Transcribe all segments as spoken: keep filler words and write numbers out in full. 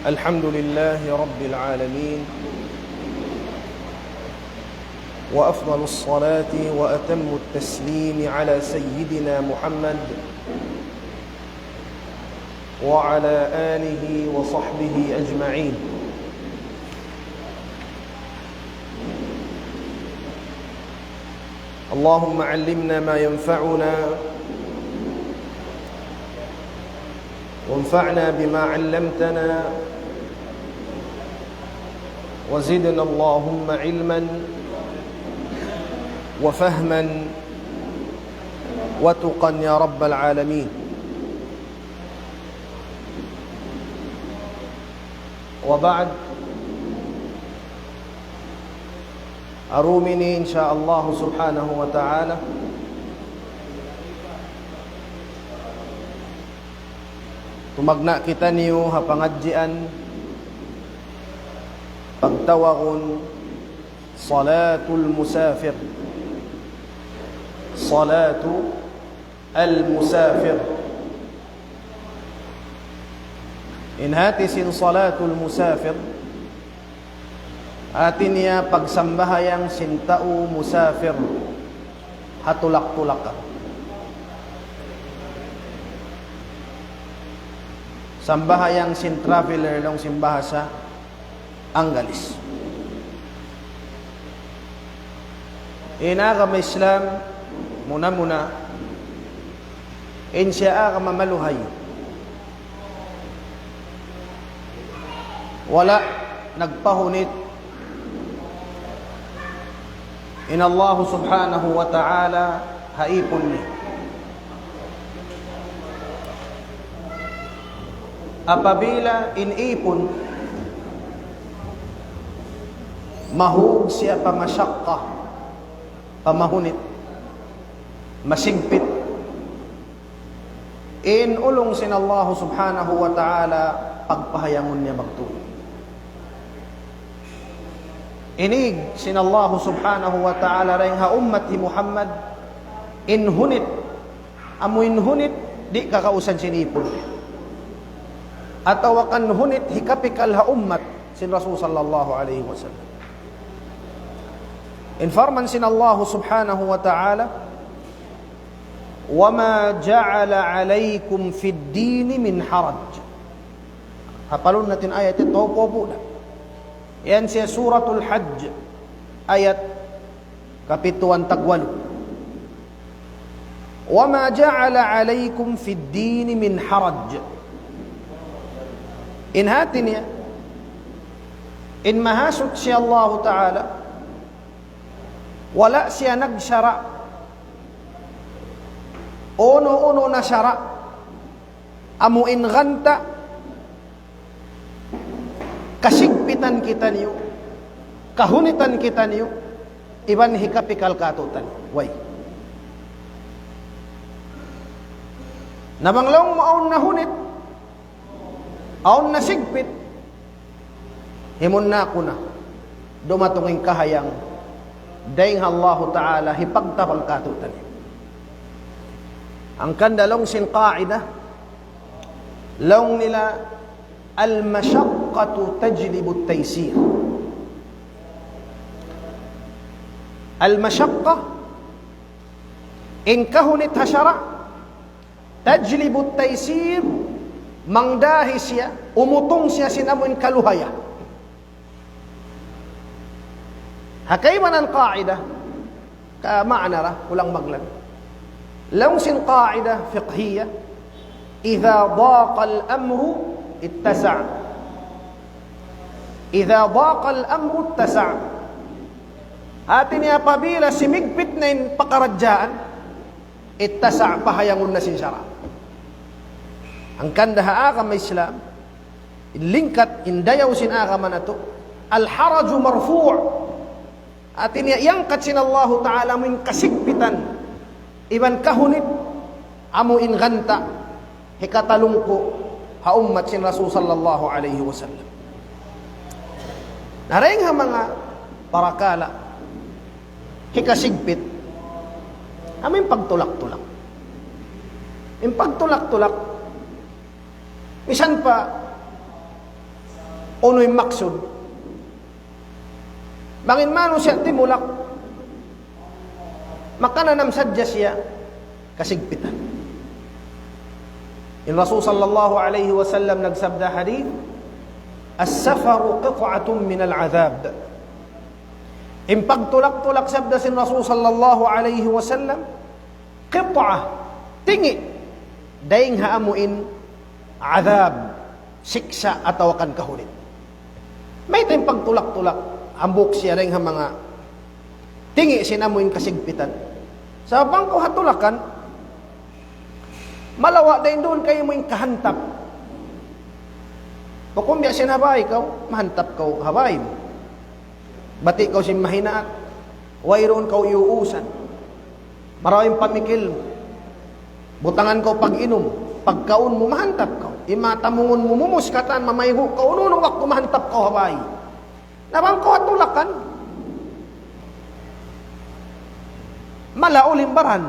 الحمد لله رب العالمين، وأفضل الصلاة وأتم التسليم على سيدنا محمد وعلى آله وصحبه أجمعين. اللهم علمنا ما ينفعنا، وانفعنا بما علمتنا، وزدنا اللهم علما وفهما وتقى يا رب العالمين. وبعد، ha dum ini, insya Allah subhanahu wa ta'ala, tumagna' kitaniyu ha pangadjian pagtawagun صلاة المسافر. صلاة المسافر. In hati sin صلاة المسافر, hati niya pagsambahayang sin tau musafir ha tulak-tulak. Sambahayang sin traveler laung sin bahasa Anggalis. In agama Islam, muna-muna, in siya agama maluhay. Wala' nagpahunit in Allah subhanahu wa ta'ala ha ipun niya. Apabila in ipun mahug siya pa mashaqqa, pa mahunit, masigpit, in ulung sin Allah subhanahu wa ta'ala pagpahayangun niya magtuy. Inig sin Allah subhanahu wa ta'ala dayn ha ummat hi Muhammad, in hunit, amu in hunit, di' kakausan sin ipun. Atawa kan hunit hikapikal ha ummat sin Rasul sallallahu alayhi wasallam. In parman sin Allah subhanahu wa ta'ala, وما جعل عليكم في الدين من حرج. Hapalun natu' in ayat ini, tau po po na. Yan siya Suratul Hajj, ayat kapituan tagwalu. وما جعل عليكم في الدين من حرج. In hati niya, in Mahasuchi Allahu Ta'ala, wala' siya nagsara' unu-unu na sara', amu in ganta', kasigpitan kitaniyu, kahunitan kitaniyu, iban hikapikal kātu'niyu. Way. Na bang laung mu awn na hunit, awn na sigpit, himunnaku na dumatung in kahayang dayn ha Allahu Ta'ala hipagtabang kātu'niyu. Hangkan da laung sin qaida, laung nila, المشقة تجلب التيسير. المشقة, in kahunit ha sara', تجلب التيسير, mangdahi siya, umutung siya sin amu in kaluhaya. Ha kaibanan qaida, ka ma'na ra, kulang maglan. Laung sin qaida fiqhiyya, إذا ضاق الأمر اتسع. إذا ضاق الأمر اتسع. Hati niya apabila simigpit na in pakaradjaan, اتسع, pahayangun na sin sara'. Hangkan da ha agama Islam, in lingkat, in dayaw sin agama natu', الحرج مرفوع. Hati niya, iyangkat sin Allahu Ta'ala amu in kasigpitan, iban kahunit, amu in ganta', hikatalungku' ha ummat sin Rasul sallallahu alayhi wasallam. Na dayn ha manga parakala' hikasigpit, amu in pagtulak-tulak. In pagtulak-tulak, misan pa Unu in maksud? Bang in manusiya' timulak, makananam sadja siya kasigpitan. In Rasul sallallahu alayhi wasallam nagsabda hadith, "As-safaru qit'atun minal adhab." In pagtulak-tulak, sabda sin Rasul sallallahu alayhi wasallam, qit'a, tingi', dayng ha amu in adhab, siksa' atawa kan kahunit. Mayta' in pagtulak-tulak, hambuuk siya dayng ha manga tingi' sin amu in kasigpitan. Sabab bang kaw ha tulakan, malawa' dayn duun kaymu in kahantap. Bukun biya' sin ha bay kaw, mahantap kaw ha bay mu. Bati' kaw sin mahinaat, wayruun kaw iyuusan. Marayaw in pamikil mu. Butangan kaw pag-inum, pagkaun mu, mahantap kaw. In manga tamungun mu, mumus katan, mamaygu' kaw, unu-unu waktu mahantap kaw ha bay. Na bang kaw ha tulakan, malaul in baran.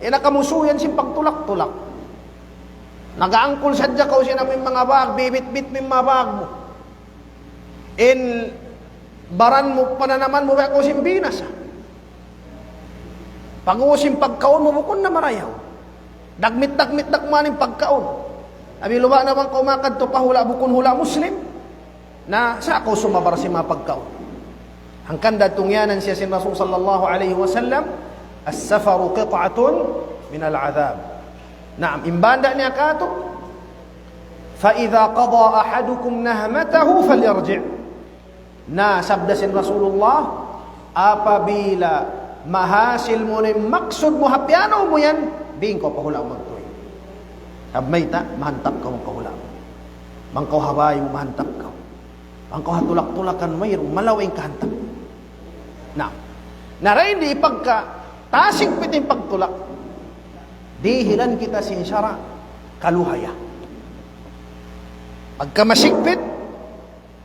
In kamusuyan sin pagtulak-tulak. Nag-aangkul sadja kaw sin amu in manga bag, bibitbit mu in manga bag mu. In baran mu, pananaman mu, biya' kaw sin binasa. Pag-ubus in pagkaun mu, bukun na marayaw. Dagmit-dagmit da kuman in pagkaun. Abi luba' na bang kaw makadtu pa hula' bukun hula' Muslim, na sa' kaw sumabar sin manga pagkaun. Hangkan da tungyanan siya sin Rasul sallallahu alayhi wasallam, "As-safaru qit'atun minal adhab." Naam, in banda' niya katu', "Fa idha qada ahadukum nahmatahu falyarji'." Na, sabda sin Rasulullah, apabila mahasil mu na in maksud mu ha piyanaw mu yan, bing kaw pa hula' magtuy. Sabab mayta', mahantap kaw pa hula'. Bang kaw ha bay mu, mahantap kaw. Bang kaw ha tulak-tulakan, mayruun, malawa' in kahantap. Na, na dayn di pagka, tasigpit in pagtulak, dihilan kita sin sara', kaluhaya. Pagka masigpit,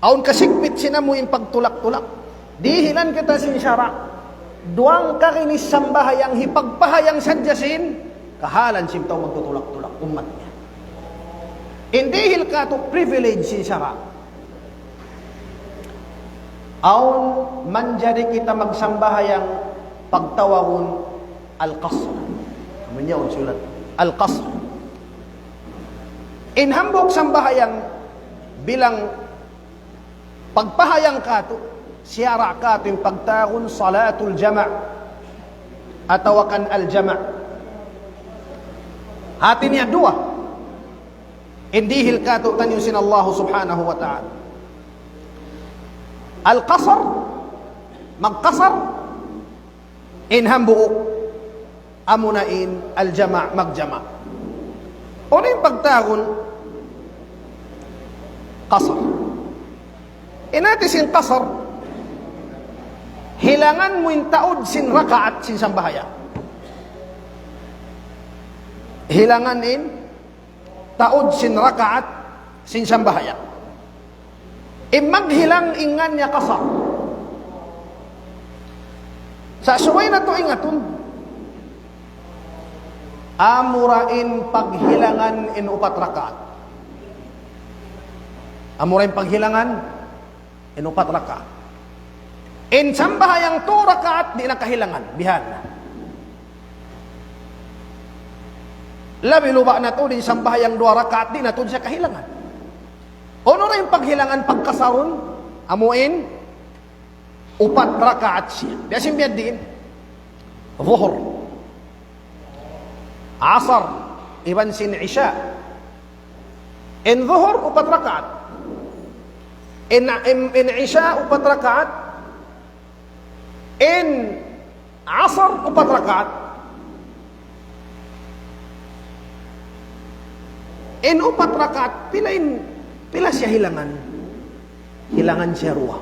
awn kasigpit sin amu in pagtulak-tulak. Dihilan kita sin sara'. Duwang karinis sambahayang hipagpahayang sadja sin kahalan sin tau magtutulak-tulak, ummat niya. In dihil katu' privilege sin sara'. Awn manjari kita magsambahayang pagtawagun al-qasr. Amu in yaun sulat. Al-qasr. In hambuuk sambahayang bilang pagpahayang katu', siyara' katu' in pagtawagun salatul jama' atawa kan al-jama'. Hati niya duwa. In dihil katu' taniyu sin Allah subhanahu wa ta'ala. Al-qasr, magqasr, in hambuuk, amuna in al-jama', magjama'. Unu in pagtawagun qasr? In hati sin qasr, hilangan mu in taud sin rakaat sin sambahayang. Hilangan in taud sin rakaat sin sambahayang. In maghilang in ngan niya qasr. Sa' subay natu' ingatun. Amura in paghilangan in upat rakaat. Amura in paghilangan in upat rakaat. In sambahayang tu rakaat, di' na kahilangan. Bihan na. Labi luba' na tuud in sambahayang duwa rakaat, di' na tuud siya kahilangan. Unu ra in paghilangan pagkasarun, amu in upat rakaat siya. Biya' sin biya' diin. Zuhur. Asar. Iban sin Isya. In Zuhur, upat rakaat. In, in, in Isya, upat rakaat. In Asar, upat rakaat. In upat rakaat, pila in, pila siya hilangan? Hilangan siya duwa.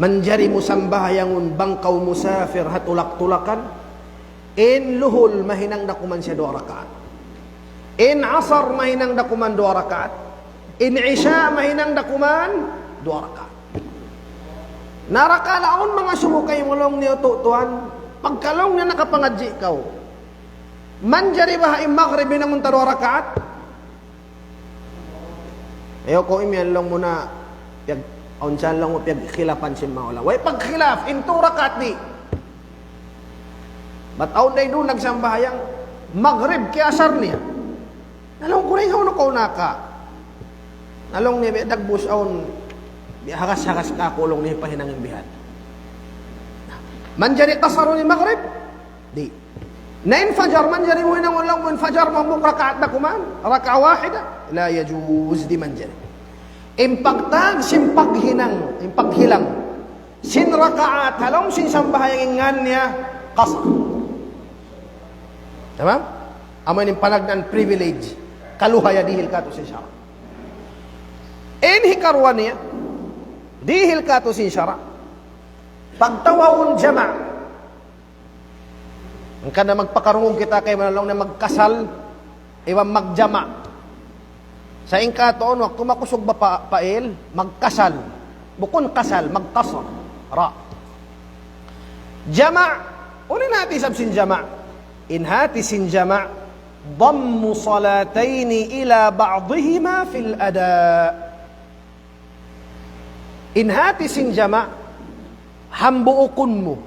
Manjari mu sambahayangun bang kaw musafir ha tulak-tulakan, in Luhul mahinang da kuman siya duwa rakaat. In Asar mahinang da kuman duwa rakaat. In Isya mahinang da kuman duwa rakaat. Na rakala' awn manga sumuuk kaymu laung niya, "Tuwan, pagka laung niya nakapangadji' kaw, manjari baha' in Magrib hinangun ta duwa rakaat?" Ayaw kaw imiyan laung mu na, piyag, awn sa laung mu piyagkhilapan sin manga ulama. Way pagkhilaf, in tu rakaat di'. Bat awn da isab nagsambahayang Maghrib, kiyasar niya. Na laung ku na, ikaw na kaw naka. Na laung niya, biya' dagbus awn, biya' hagas-hagas kaku' laung niya pahinang in bihan. Manjari qasarun in Maghrib? Di'. Na in fajar, manjari mu hinangun laung mu in fajar, hambuuk rakaat da kuman, rakaat wahida. La yajuz, di' manjari. In pagtag sin paghinang, in paghilang sin rakaat ha lawm sin sambahayang, in ngan niya qasar. Tamam? Amu in panagnaan privilege, kaluhaya dihil katu' sin sara'. In hikaruwa niya, dihil katu' sin sara', pagtawagun jama'. Hangkan na magpakarungug kita kay manalung na magkasal, iban magjama'. Sa' in katuun, waktu makusug ba pa, pail, magkasal. Bukun kasal, magkasar. Ra. Jama', unu in hati isab sin jama'? In hati sin jama', ضم صلاتين إلى بعضهما في الأداء. In hati sin jama', hambuukun mu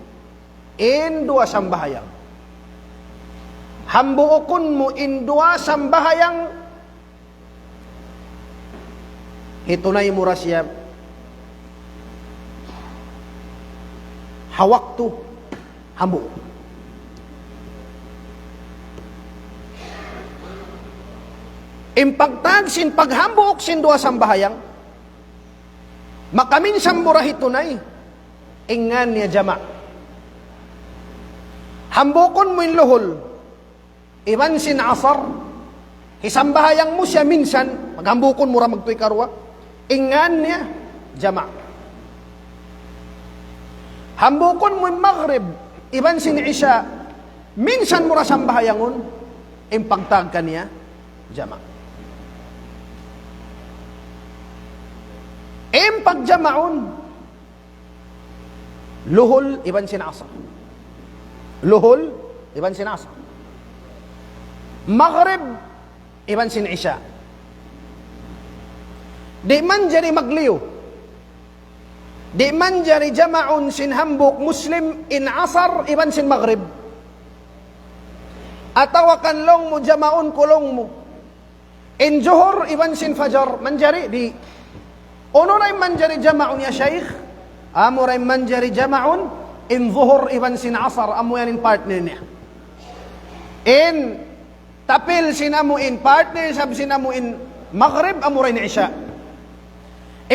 in duwa sambahayang. Hambuukun mu in duwa sambahayang, hitunay mu ra siya ha waktu hambuuk. In pagtag sin paghambuuk sin duwa sambahayang, makaminsan mu ra hitunay, in ngan niya jama'. Hambuukun mu in luhul iban sin asar, hisambahayang mu siya minsan, paghambuukun mu ra magtuy karuwa, in ngan niya jama'. Hambuukun mu in maghrib iban sin isya, minsan mu ra sambahayangun, in pagtag kaniya jama'. In pagjama'un, luhul iban sin asar. Luhul iban sin asar. Maghrib iban sin isya. Di' manjari magliyu. Di' manjari jama'un sin hambuuk Muslim in asar iban sin maghrib. Atawa kan laung mu jama'un ku laung mu in zuhur iban sin fajar, manjari di'. Unu ra in manjari jama'un ya shaykh? Amu ra in manjari jama'un in zuhur iban sin asar, amu yan in partner niya. In tapil sin amu in partner isab sin amu in maghrib, amu ra in isya.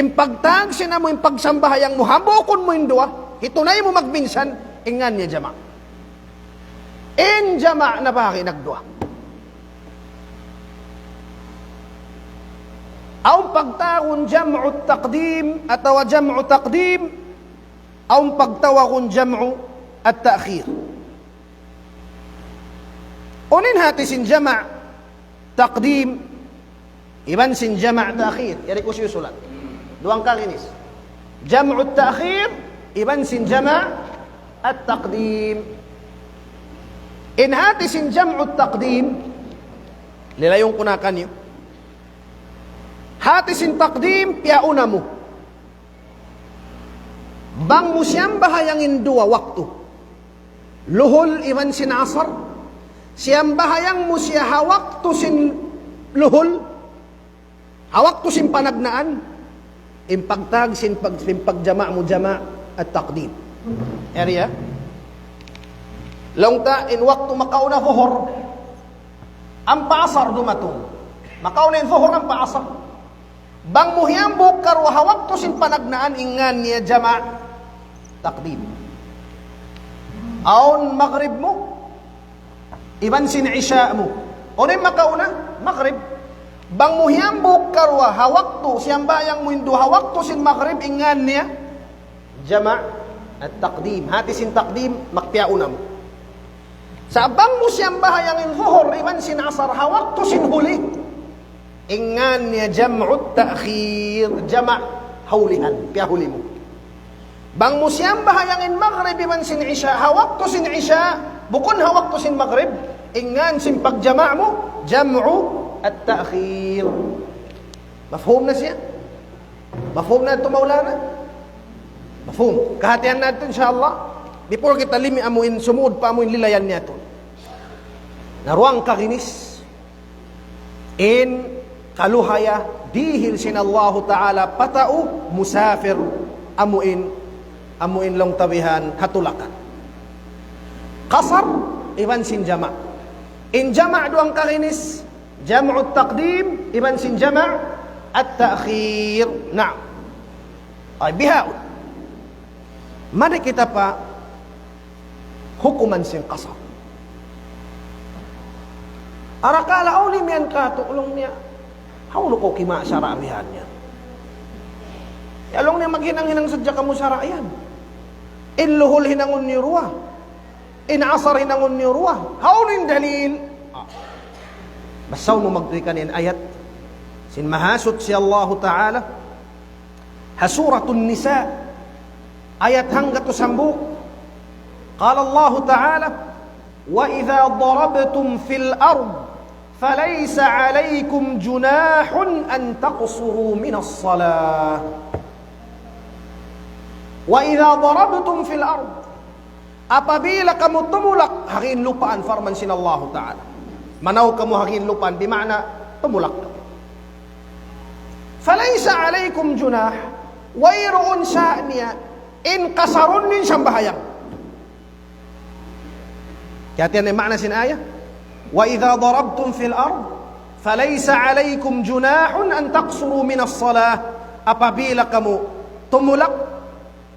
In pagtag sin amu in pagsambahayang mu, hambuukun mu in duwa, hitunay mu magminsan, in ngan niya jama'. In jama' na bahagi' nagduwa. Awn pagtawagun jam'u taqdim atawa jam'u taqdim, awn pagtawagun jam'u at-ta'khir. Unu in hati sin jama' taqdim iban sin jama' ta'khir? Yari ku siyusulat. Duwang kaginis. Jam'u ta'khir iban sin jama' at-taqdim. In hati sin jam'u taqdim, lilayun ku na kaniyu. Hati sin taqdim, piyauna mu. Bang mu siyambahayang in duwa waktu, luhul iban sin asar, siyambahayang mu siya ha waktu sin luhul, ha waktu sin panagnaan, in pagtag sin pag-, sin pagjama' mu jama' at-taqdim. Yari ya? Laung ta in waktu makauna zuhur, ampa asar dumatung. Makauna in zuhur, ampa asar. Bang mu hiyambuuk karuwa ha waktu sin panagnaan, in ngan niya jama' taqdim. Awn maghrib mu iban sin isya mu. Unu in makauna? Maghrib. Bang mu hiyambuuk karuwa ha waktu, siyambahayang mu in duwa ha waktu sin maghrib, in ngan niya jama' at-taqdim. Hati sin taqdim, magpiyauna mu. Sa' bang mu siyambahayang in zuhur iban sin asar ha waktu sin huli, in ngan niya jam'u ta'khir, jama' ha ulihan, piyahuli mu. Bang mu siyambahayang in maghrib iban sin isya ha waktu sin isya, bukun ha waktu sin maghrib, in ngan sin pagjama' mu jam'u at-ta'khir. Mafhum na siya? Mafhum na yadtu, Maulana? Mafhum. Kahatihan natu', insya Allah. Before kita limi' amuin sumud pa amuin lilayan niya yadtu. Na duwa kaginis in kaluhaya dihil sin Allahu Ta'ala pa tau musafir amuin, amuin laung ta bihan ha tulakan. Qasar iban sin jama'. In jama' duwa kaginis, jam'u taqdim iban sin jama' at-ta'khir. Naam. Ay, bihaun. Mari kita pa hukuman sin qasar. Arakala' awn imiyan katu', laung niya, hawnu kaw kimaasara' bihan niya. Ya, laung niya, maghinang-hinang sadja kamu sara' yan. In luhul hinangun niyu duwa. In asar hinangun niyu duwa. Hawnu in dalil? Ah. Basahun mu magtuy kaniya in ayat sin Mahasuchi Allahu Ta'ala. Ha Suratun Nisa, ayat hanggatus hambuuk. قال الله تعالى: وإذا ضربتم في الأرض فليس عليكم جناح أن تقصروا من الصلاة. وإذا ضربتم في الأرض. Apabila kamu tumulak ha gin lupaan, parman sin Allahu Ta'ala. Manaw kamu ha gin lupaan, bima'na tumulak kamu. فليس عليكم جناح, wayruun sa niya in kasarun niyu in sambahayang. Kiyatihan in ma'na sin ayat. وإذا ضربتم في الأرض فليس عليكم جناح أن تقصروا من الصلاة. Apabila kamu tumulak,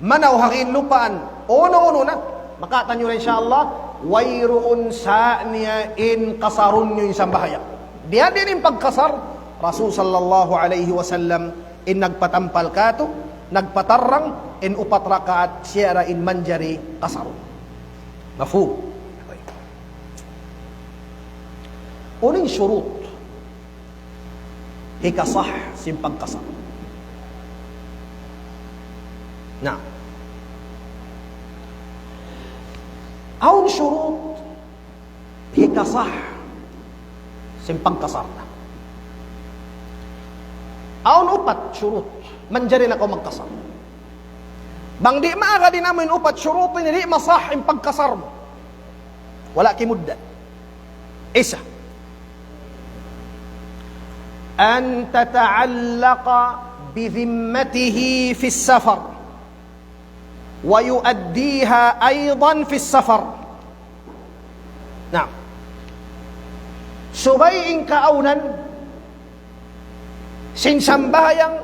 manaw ha gin lupaan, unu-unu na, makatan niyu na, insya Allah, wayruun sa niya in kasarun niyu in sambahayang. Diya-diin in pagkasar, Rasul sallallahu alayhi wasallam in nagpatampal katu', nagpatarrang, in upat rakaat, siya ra in manjari kasarun. Mafhum? Unu in shurut hikasah sin pagkasar? Na. Awn shurut hikasah sin pagkasar. Awn upat shurut, manjari na kaw magkasar. Bang di' maagad in amu in upat shurut ini, di' masah in pagkasar mu. Wala' kimugdan. Isa. أن تتعلق بذمته في السفر ويؤديها أيضا في السفر. Naam. Subay in kaawnan sin sambahayang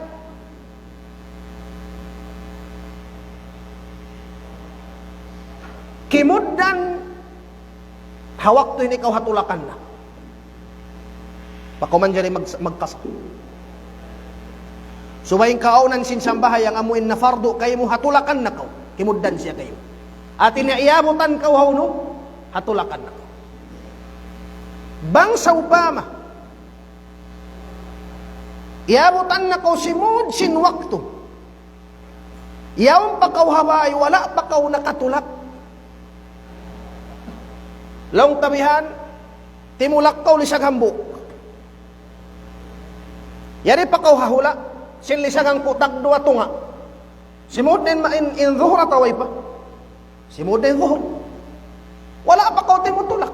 kimugdan ha waktu ini kaw ha tulakan na. Bang kaw manjari mag-, magkasar. Subay in kaawnan sin sambahayang amu in napardu kaymu ha tulakan na kaw. Kimugdan siya kaymu. Hati niya iyabutan kaw hawnu, ha tulakan na kaw. Bang sawpama iyabutan na kaw simud sin waktu. Yaun pa kaw ha bay, wala' pa kaw nakatulak. Laung ta bihan, timulak kaw lisag hambuuk. Yari pa kaw ha hula', sin lisag hangpu' tagduwa tunga'. Simud in ma-, in, in zuhur atawa way pa? Simud in zuhur. Wala' pa kaw timutulak.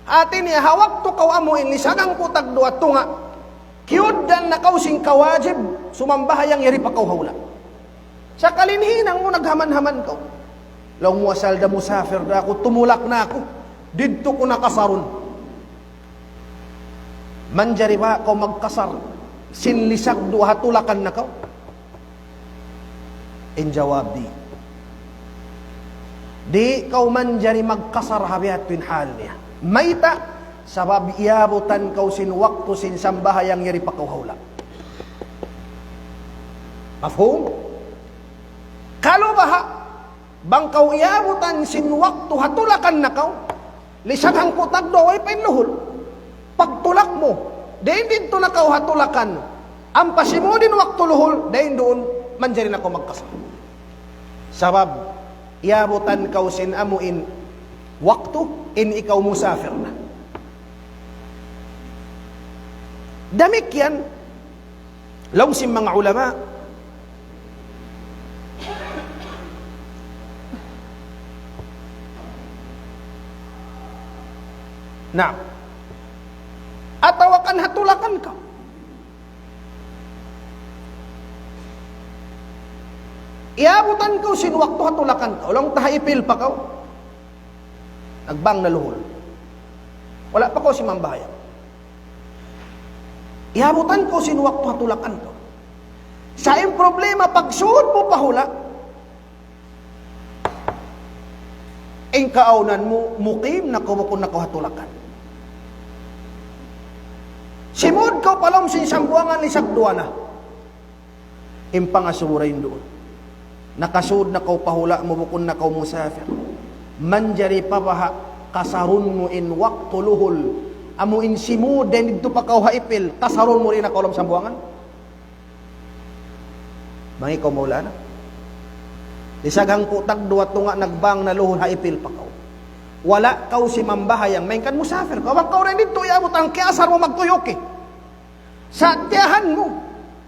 Hati niya, ha waktu kaw amu in lisag hangpu' tagduwa tunga', kiyugdan na kaw sin kawajib sumambahayang, yari pa kaw ha hula'. Sakali in hinang mu naghaman-haman kaw. Laung mu, asal da musafir da aku, tumulak na aku. Didtu ku na kasarun. Manjari ba kaw magkasar sin lisag duwa ha tulakan na kaw? In jawab, di'. Di' kaw manjari magkasar ha biya' ha yadtu in hal niya. Mayta'? Sabab iyabutan kaw sin waktu sin sambahayang, yari pa kaw ha hula'. Mafhum? Kalu baha', bang kaw iyabutan sin waktu ha tulakan na kaw, lisag hangpu' tagduwa, way pa in luhul. Pagtulak mu, dayn didtu na kaw ha tulakan, ampa simud in waktu luhul, dayn duun, manjari na kaw magkasar. Sabab, iyabutan kaw sin amu in waktu, in ikaw musafir na. Damikkiyan, Laung sin manga ulama, na, atawa kan ha tulakan kaw. Iyabutan kaw sin waktu ha tulakan kaw. Laung ta ha Ipil pa kaw. Nagbang na luhul. Wala' pa kaw simambahayang. Iyabutan kaw sin waktu ha tulakan kaw. Sa' in problema, pagsud mu pa hula', in kaawnan mu, mukim na kaw, bukun na kaw ha tulakan. Simud kaw pa lawm sin Sambuwangan, lisag duwa na. In pangasubu dayn duun. Nakasud na kaw pa hula' mu, bukun na kaw musafir. Manjari pa baha' kasarun mu in waktu luhul? Amu in simud dayn didtu pa kaw ha Ipil, kasarun mu dayn ha kaw lawm Sambuwangan? Bang ikaw maulana. Lisag hangpu' tagduwa tunga' nagbang na luhul ha Ipil pa kaw. Wala' kaw simambahayang, malayngkan musafir kaw. Bang kaw dayn didtu, iyabutan, kiyasar mu magtuy, okay. Sa' tiyahan mu,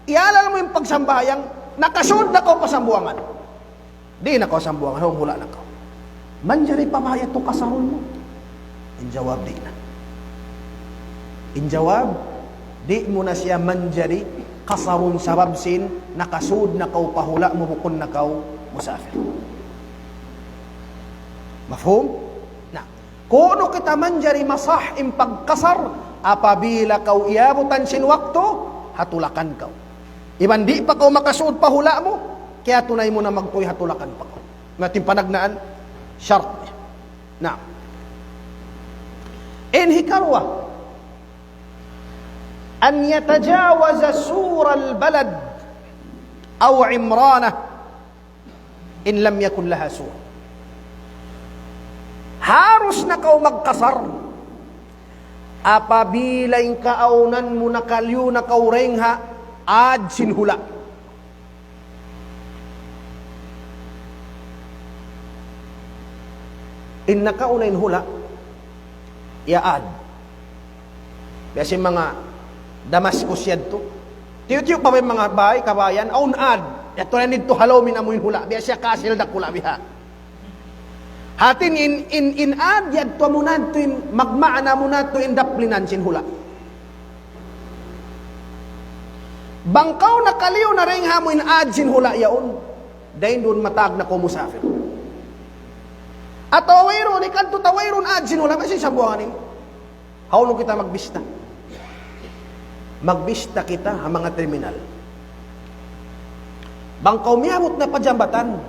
iyalal mu in pagsambahayang, nakasud na kaw pa Sambuwangan. Di' na kaw Sambuwangan, ha hula' na kaw. Manjari pa baha' yadtu kasarun mu? In jawab, di' na. In jawab, di' mu na siya manjari kasarun sabab sin nakasud na kaw pa hula' mu, bukun na kaw musafir. Mafhum? Na, ku'nu kita manjari masah in pagkasar? Apabila kaw iyabutan sin waktu, ha tulakan kaw. Iban di' pa kaw makasud pa hula' mu, kiyatunay mu na magtuy ha tulakan pa kaw. Na, in panagnaan, shart niya. Na. In hikaruwa, أن يتجاوز سور البلد أو عمرانه إن لم يكن لها سور. Harus na kaw magkasar apabila in kaawnan mu nakaliyu na kaw dayn ha ad sin hula'. In nakauna in hula', ya ad. Biya' sin manga Damascus yadtu. Tiyu'-tiyu' pa in manga bay, kabayan, awn ad. Yadtu na in didtu ha lawm in amu in hula'. Biya' siya castle dakula' biha'. Hati niya in, in, in ad, yadtu amu na yadtu in magmaana amu na yadtu in daplinan sin hula'. Bang kaw nakaliyu na dayn ha amu in ad sin hula' yaun, dayn duun matag na kaw musafir. Atawa wayruun, hikadtu ta wayruun ad sin hula', masi Sambuwangan ini. Hawnu kita magbista? Magbista kita ha manga terminal. Bang kaw miyabut na pa jambatan,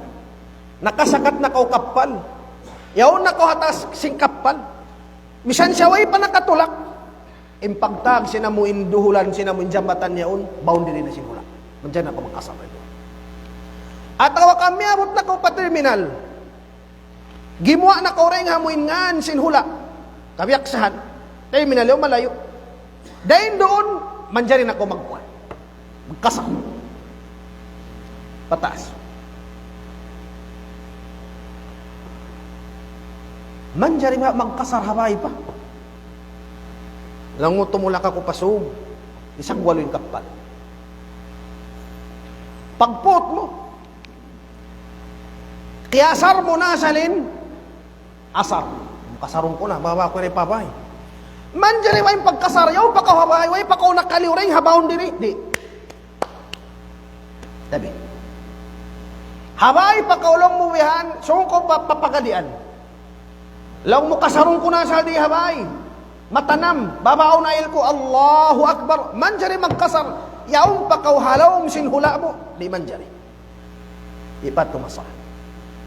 nakasakat na kaw kappal, yaun na kaw ha taas sin kappal, misan siya way pa nakatulak, in pagtag sin amu in duhulan, sin amu in jambatan yaun, boundary na sin hula'. Manjari na kaw magkasar. Atawa ka miyabut na kaw pa terminal, gimuwa' na kaw dayn ha amu in ngan sin hula'. Kabiyaksahan. Terminal yaun malayu'. Dayn duun, manjari na kaw magkuwan. Magkasar. Pataas. Manjari ma-, magkasar ha bay pa. Laung mu tumulak aku pa Sug, lisag walu in kappal. Pagput mu, kiyasar mu na asal in asar. Kasarun ku na, bawa ku ri pa bay. Manjari way pagkasar, yaun pa kaw ha bay, way pa kaw nakaliyu dayn ha boundary, di'. Tabi. Ha bay pa kaw laung mu bihan, sungko pa, pa pagadian. Laung mu kasarun ku na asal di ha bay. Matanam, babaw na ilku, Allahu Akbar. Manjari magkasar, yaun pa kaw ha lawm sin hula' mu, di' manjari. Ipat tumasa.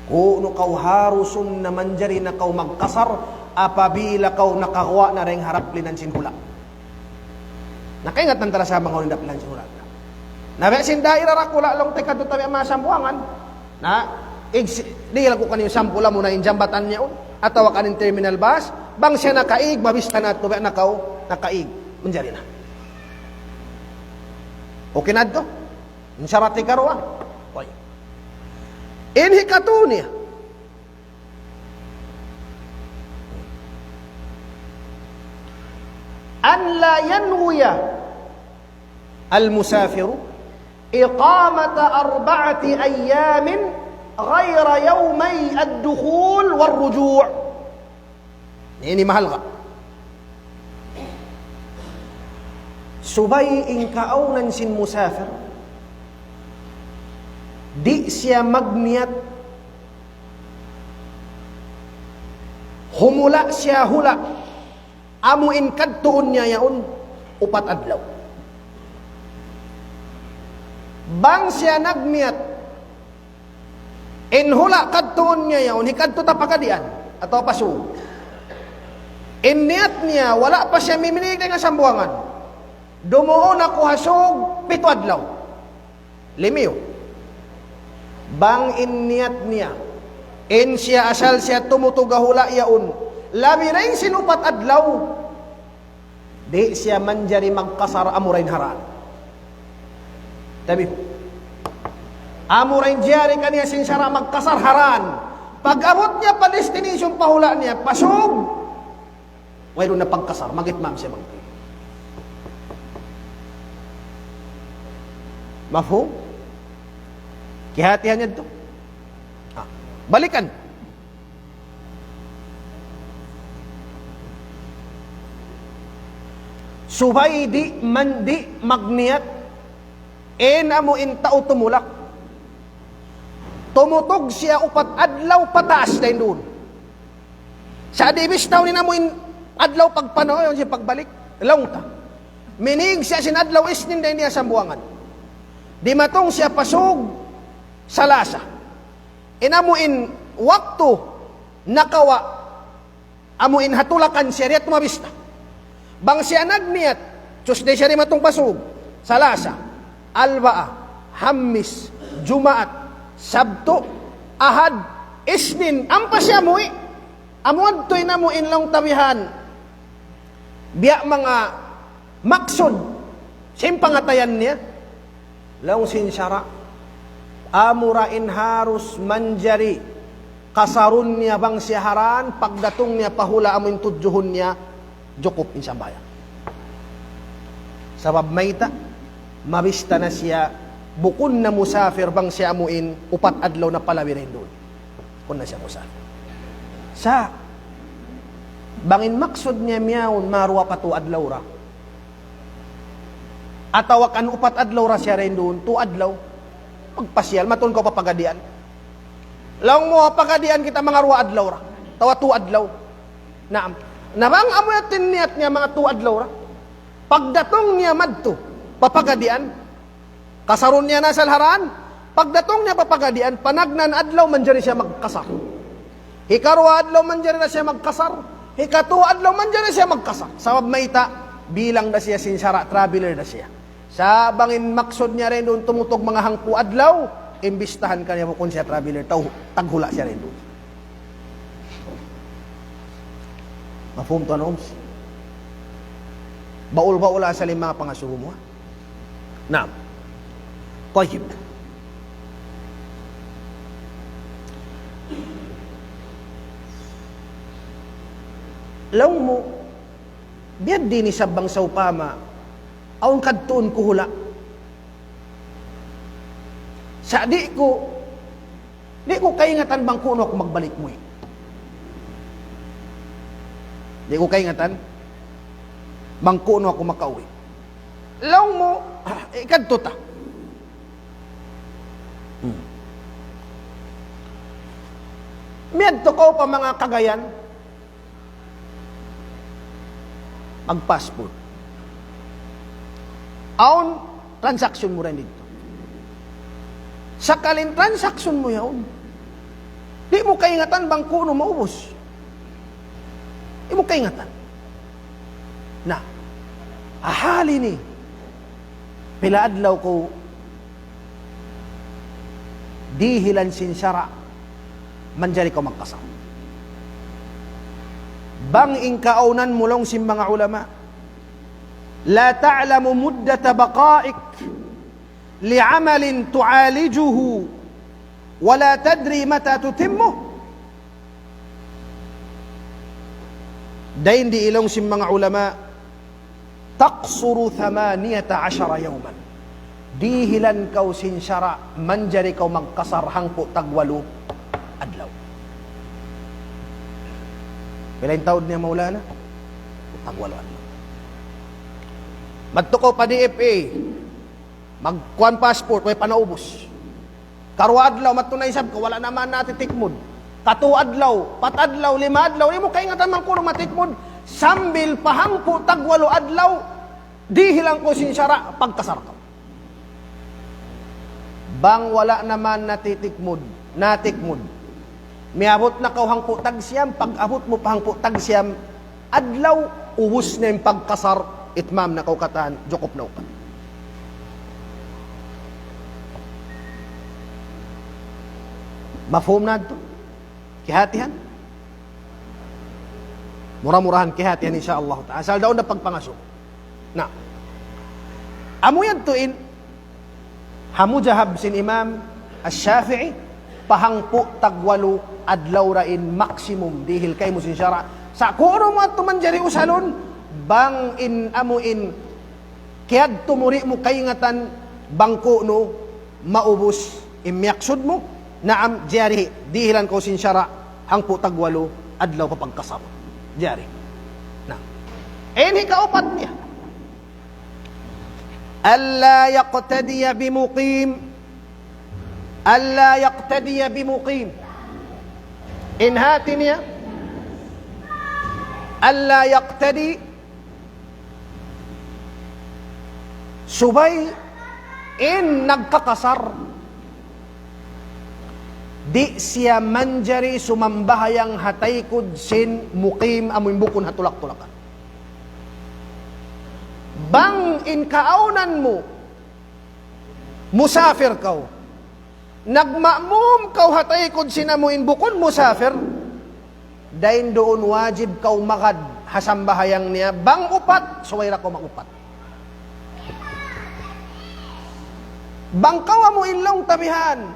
Kunu kaw harusun na manjari na kaw magkasar apabila kaw nakaguwa' na dayn ha daplinan sin hula'. Nakaingat na tara sa manga daplinan sin hula'. Na biya' sin daira dakula' laung ta hikadtu ta biya' manga Sambuwangan. Na, ig-, di' laung ku kaniyu sampula mu na in jambatan niya yaun, atawa kan in terminal bus, bang siya nakaig, mabista natu' biya' na kaw nakaig. Manjari na. Okay na yadtu? In sarat hikaruwa. Way. In hikatu niya. أن لا ينوي المسافر إقامة أربعة أيام غير يومي الدخول والرجوع. Ini mahalga'. Subay in kaawnan sin musafir, di' siya magniyat, humula' siya hula', amu in kadtuun niya yaun, upat adlaw. Bang siya nagniyat, in hula' kadtuun niya yaun, hikadtu ta pa Kadian, atawa pa Sug. In niyat niya, wala' pa siya miminig dayn ha Sambuwangan. Dumuun aku ha Sug, pitu adlaw. Limiyu. Bang in niyat niya, in siya asal siya tumutug ha hula' yaun, labi dayn sin upat adlaw, di' siya manjari magkasar amura in ha daan. Tabi. Amura in jari kaniya sin sara' magkasar ha daan. Pag-abut niya pa destination pa hula' niya, pa Sug, wayruun na pagkasar, mag-itmam siya magtuy. Mafhum? Kiyahatihan niya yadtu? Ah, balikan. Subay di' man, di' magniyat, in amu in tau tumulak. Tumutug siya upat adlaw pataas dayn duun. Sa' di' bistahun in amu in adlaw pagpanaw, yaun siya pagbalik. Laung ta. Minig siya sin adlaw Isnin dayn di ha Sambuwangan. Dimatung siya pa Sug, Salasa. In amu in waktu nakawa', amu in ha tulakan siya, di' yadtu mabista. Bang siya nagniyat, Tuesday siya dimatung pa Sug, Salasa, Albaa, Hammis, Jumaat, Sabtu, Ahad, Isnin, ampa siya muwi'. Amu yadtu in amu in laung ta bihan. Biya' manga maksud sin pangatayan niya. Laung sin sara', amura in harus manjari kasarun niya bang siya ha daan, pagdatung niya pa hula' amu in tudjuhun niya, jukup in sambahayang. Sabab mayta', mabista na siya, bukun na musafir bang siya amu in upat adlaw na palabi dayn duun. Bukun na siya musafir. Sa', bang in maksud niya miyawn, maruwa pa tu adlaw ra. Atawa kan upat adlaw ra siya dayn duun, tu adlaw. Magpasiyal, matun kaw pa Pagadian. Laung mu, ha Pagadian kita manga ruwa adlaw ra. Atawa tu adlaw. Naam. Na bang amu yadtu in niyat niya manga tu adlaw ra. Pagdatung niya madtu pa Pagadian, kasarun niya na asal ha daan, pagdatung niya pa Pagadian, panagnaan adlaw manjari siya magkasar. Hikaruwa adlaw manjari na siya magkasar. Hikatu adlaw manjari siya magkasar. Sabab mayta', bilang da siya sin sara', traveler da siya. Sa' bang in maksud niya dayn duun tumutug manga hangpu' adlaw, in bistahan kaniya bukun siya traveler, tau, taghula' siya dayn duun. Mafhum tuwan, Oms? Baul-baul asal in manga pangasubu mu, ha? Naam. Tayyib. Laung mu, biya' diin isab bang sawpama, awn kadtuun ku hula'. Sa' di' ku, di' ku kaingatan bang ku'nu aku magbalik muwi'. Di' ku kaingatan bang ku'nu aku makauwi'. Laung mu, ah, ikadtu ta. Hmm. Miyadtu kaw pa manga Cagayan, mag-passport. Awn transaction mu dayn didtu. Sakali in transaction mu yaun, di' mu kaingatan bang ku'nu maubus. Di' mu kaingatan. Na, ha hal ini, pila adlaw kaw dihilan sin sara', manjari kaw magkasar. Bang in kaawnan mu laung sin manga ulama, لا تعلم مدة بقائك لعمل تعالجه ولا تدري متى تتمه. Dayn di laung sin manga ulama, تقصر ثمانية عشر يوما. Dihilan kaw sin sara', manjari kaw magkasar hangpu' tagwalu adlaw. Pila in taud niya, Maulana? Tagwalu adlaw. Madtu kaw pa D F A, magkuan passport, way pa naubus. Karuwa adlaw, madtu na isab kaw, wala' na man natitikmud. Katu adlaw, pat adlaw, lima adlaw, di' mu kaingatan man kunu' matikmud. Sambil pa hangpu' tagwalu adlaw, dihilan kaw sin sara', pagkasar kaw. Bang wala' na man natitikmud, natikmud. Miyabut na kaw hangpu' tagsiyam, pag-abut mu pa hangpu' tagsiyam adlaw, ubus na in pagkasar, itmam na kaw katan, jukup na upat. Mafhum na yadtu? Kiyahatihan? Mura-murahan kiyahatihan, insya Allah ta'ala. Asal daun da pagpangasubu. Na, amu yadtu in ha madhhab sin Imam Ash-Shafi'i, pa hangpu' tagwalu adlaw ra in maximum dihil kaymu sin sara'. Sa' kunu' mu yadtu manjari usalun, bang in amu in kiyadtu mu di' mu kaingatan bang kunu' maubus in miyaksud mu, naam, jari dihilan kaw sin sara' hangpu' tagwalu adlaw pa pagkasar. Jari. Na. In hikaupat niya. ألا يقتدي بمقيم. ألا يقتدي بمقيم. In hati niya, ألا يقتدي, subay in nagkakasar, di' siya manjari sumambahayang ha taykud sin mukim, amu in bukun ha tulak-tulakan. Bang in kaawnan mu, musafir kaw, nagma'mum kaw ha taykud sin amu in bukun musafir, dayn duun wajib kaw magad ha sambahayang niya, bang upat, subay da kaw mag-upat. Bang kaw amu in laung ta bihan,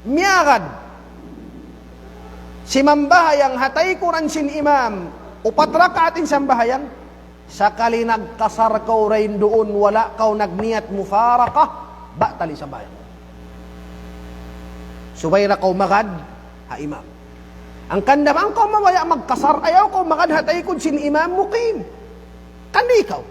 miyagad simambahayang ha taykuran sin imam, upat rakaat in sambahayang, sakali nagkasar kaw dayn duun, wala' kaw nagniyat mufaraqah, batal in sambahayang. Subay da kaw magad ha imam. Hangkan da bang kaw mabaya' magkasar, ayaw kaw magad ha taykud sin imam mukim. Kan di' kaw.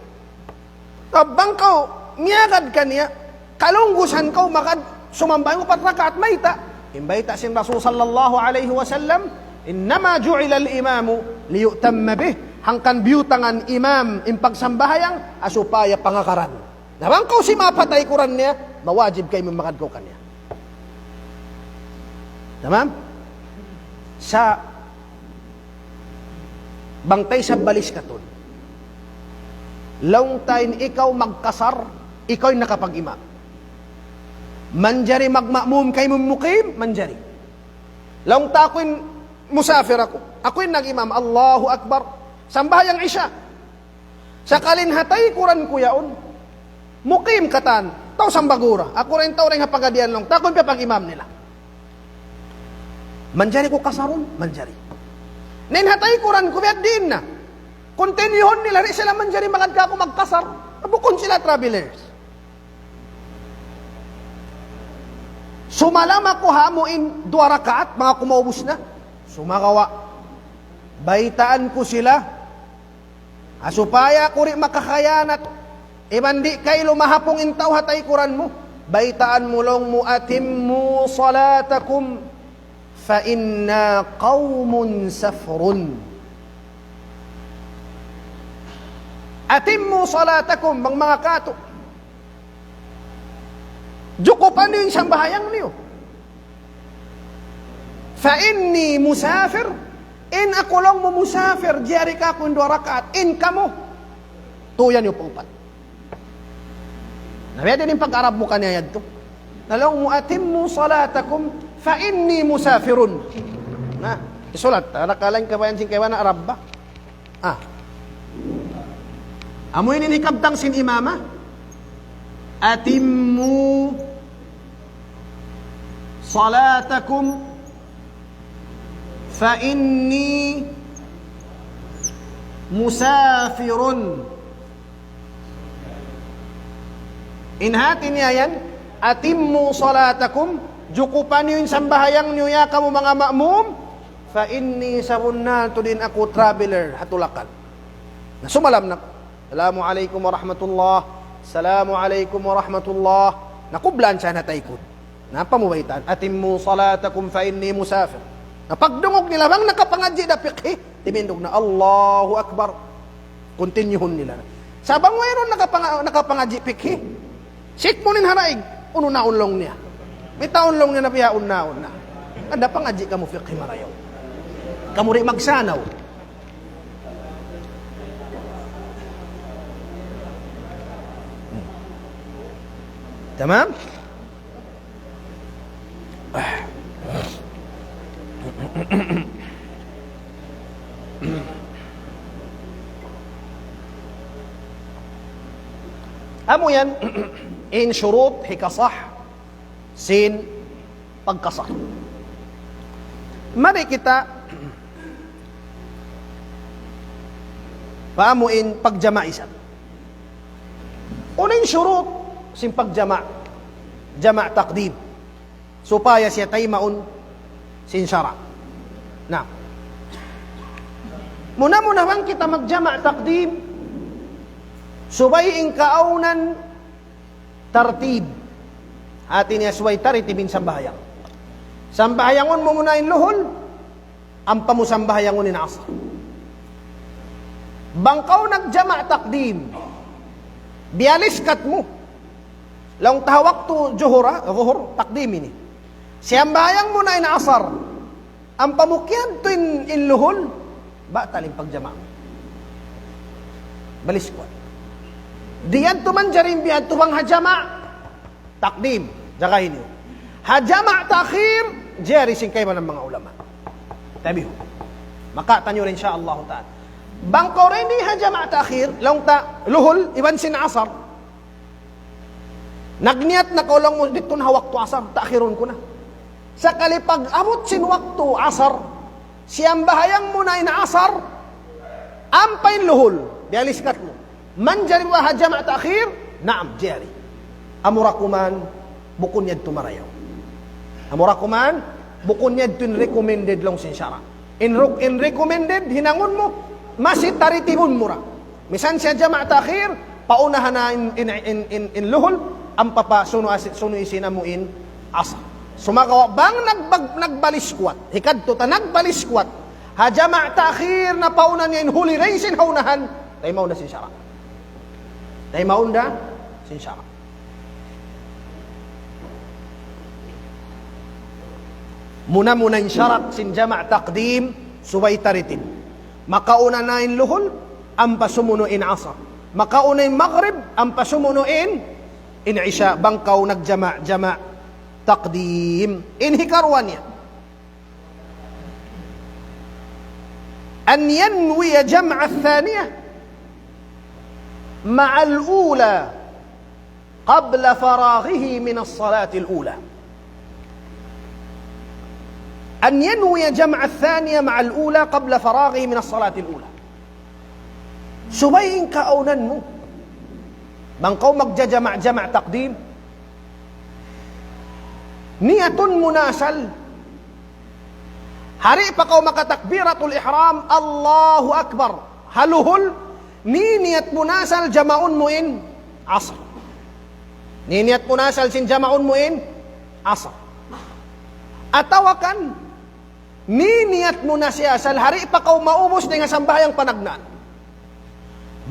Bang kaw miyagad kaniya, kalunggusan kaw magad sumambahayang upat rakaat, mayta'? In bayta' sin Rasul sallallahu alayhi wasallam, إنما جعل الإمام ليؤتم به. Hangkan biyutangan imam in pagsambahayang, ha supaya pangagaran. Na bang kaw simapa ha taykuran niya, mawajib kaymu magad kaw kaniya. Tamam? Sa' bang ta isab balis katud. Laung ta in ikaw magkasar, ikaw in nakapag-imam. Manjari magma'mum kaymu mukim, manjari. Laung ta aku in musafir aku. Aku in nag-imam, Allahu Akbar. Sambahayang Isya. Sakali in ha taykuran ku yaun, mukim katan, tau Sambagura. Aku ra in tau dayn ha Pagadian laung ta, aku in piyapag-imam nila. Manjari ku kasarun? Manjari. Na in ha taykuran ku, biya' diin na. Continuehun nila, di' sila manjari magad kaku' magkasar. Bukun sila travelers. Sumalam aku ha amu in duwa rakaat, bang aku maubus na. Sumagawa', baytaan ku sila, ha supaya aku di' makakhiyanat, iban di' kailu mahapung in tau ha taykuran mu. Baytaan mu, laung mu, أتموا صلاتكم فإنا قوم سفر. أتموا صلاتكم, bang manga katu'. Jukupan niyu in sambahayang niyu. فإني مسافر, in aku laung mu musafir, jari kaku' in duwa rakaat, in kamu, tuyan niyu pa upat. Na, biya' diin in pag-Arab mu kaniya yadtu. Na laung mu, أتموا صلاتكم فإني مسافر. Na, isulat, anak kalain kabayan sin kaibanan Arab ba? Ah. Amu ini in hikabtang sin imam, ah. أتموا صلاتكم فإني مسافر. In hati niya yan, "Atimmu salatakum," jukupan niyu in sambahayang niyu ya kamu manga ma'mum, "fa inni," sabunnal tuud in aku traveler ha tulakan. Na sumalam na, "Assalamu alaykum warahmatullah, assalamu alaykum warahmatullah." Na kublaan siya na taykud. Na pamubaytaan, "Atimmu salatakum fa inni musafir." Na pagdungug nila bang nakapangadji' da fiqhi, timindug na, "Allahu Akbar." Continuehun nila. Sa' bang wayruun nakapanga-, nakapangadji' fiqhi, sikmun in ha daig, unu na unlung niya. Bitaun laung niya na biya' unu na. Anda pangadji' kamu fiqhi marayaw. Kamu di' magsanaw. Tamam? Amu yan, in shurut hikasah sin pagkasar. Mari kita pahamun in pagjama' isab. Unu in shurut sin pagjama', jama' taqdim, supaya siya taymaun sin sara'. Na, muna-muna bang kita magjama' taqdim, subay in kaawnan tartib. Hati niya subay tartib in sambahayang. Sambahayangun mu muna in luhul, ampa mu sambahayangun in asar. Bang kaw nagjama' taqdim, biyaliskat mu. Laung ta ha waktu juhur, ha? Juhur, taqdim ini. Siyambahayang mu na in asar. Ampa mu kiyadtu in, in luhul, batal in pagjama'. Baliskat. Di' yadtu manjari in biya' yadtu bang ha jama' taqdim, jagahi niyu. Ha jama' ta'khir, jari sin kaibanan manga ulama. Tabihu. Makataniyu rin, insya Allah ta'ala. Bang kaw rin di' ha jama' ta'khir, laung ta luhul, iban sin asar. Nagniyat na kaw laung mu didtu na ha waktu asar, ta'khirun ku na. Sakali pag-abut sin waktu asar, siyambahayang mu na in asar, ampa in luhul, biyaliskat mu. Manjari ba ha jama' ta'khir? Naam, jari. Amura kuman, bukun yadtu marayaw. Amura kuman, bukun yadtu in recommended laung sin sara'. In ruk-, in recommended, hinangun mu, masi tartibun mu ra. Misan siya jama' ta'khir, paunahan na in, in, in, in, in luhul, ampa pa sunu asi-, sunu isin amu in asar. Sumagawa' bang nagbag-, nagbaliskat, hikadtu ta nagbaliskat, ha jama' ta'khir na pauna niya in huli dayn sin ha unahan, taymaun da sin sara'. Taymaun da sin sara'. Muna-muna in sara' sin jama' taqdim, subay tartib. Makauna na in luhul, ampa sumunu' in asar. Makauna in magrib, ampa sumunu' in, in isya, bang kaw nagjama', jama' taqdim. In hikaruwa niya. أن ينوي جمع الثانية مع الأولى قبل فراغه من الصلاة الأولى. أن ينوي جمع الثانية مع الأولى قبل فراغه من الصلاة الأولى. Subay in kaawnan mu. Bang kaw magjajama', jama' taqdim, niyatun mu na asal. Hari pa kaw makatakbiratul ihram, Allahu Akbar. Ha luhul, niniyat mu na asal jamaun mu in asar. Niniyat mu na asal sin jamaun mu in asar. Atawa kan, niniyat mu na siya asal hari pa kaw maubus dayn ha sambahayang panagnaan.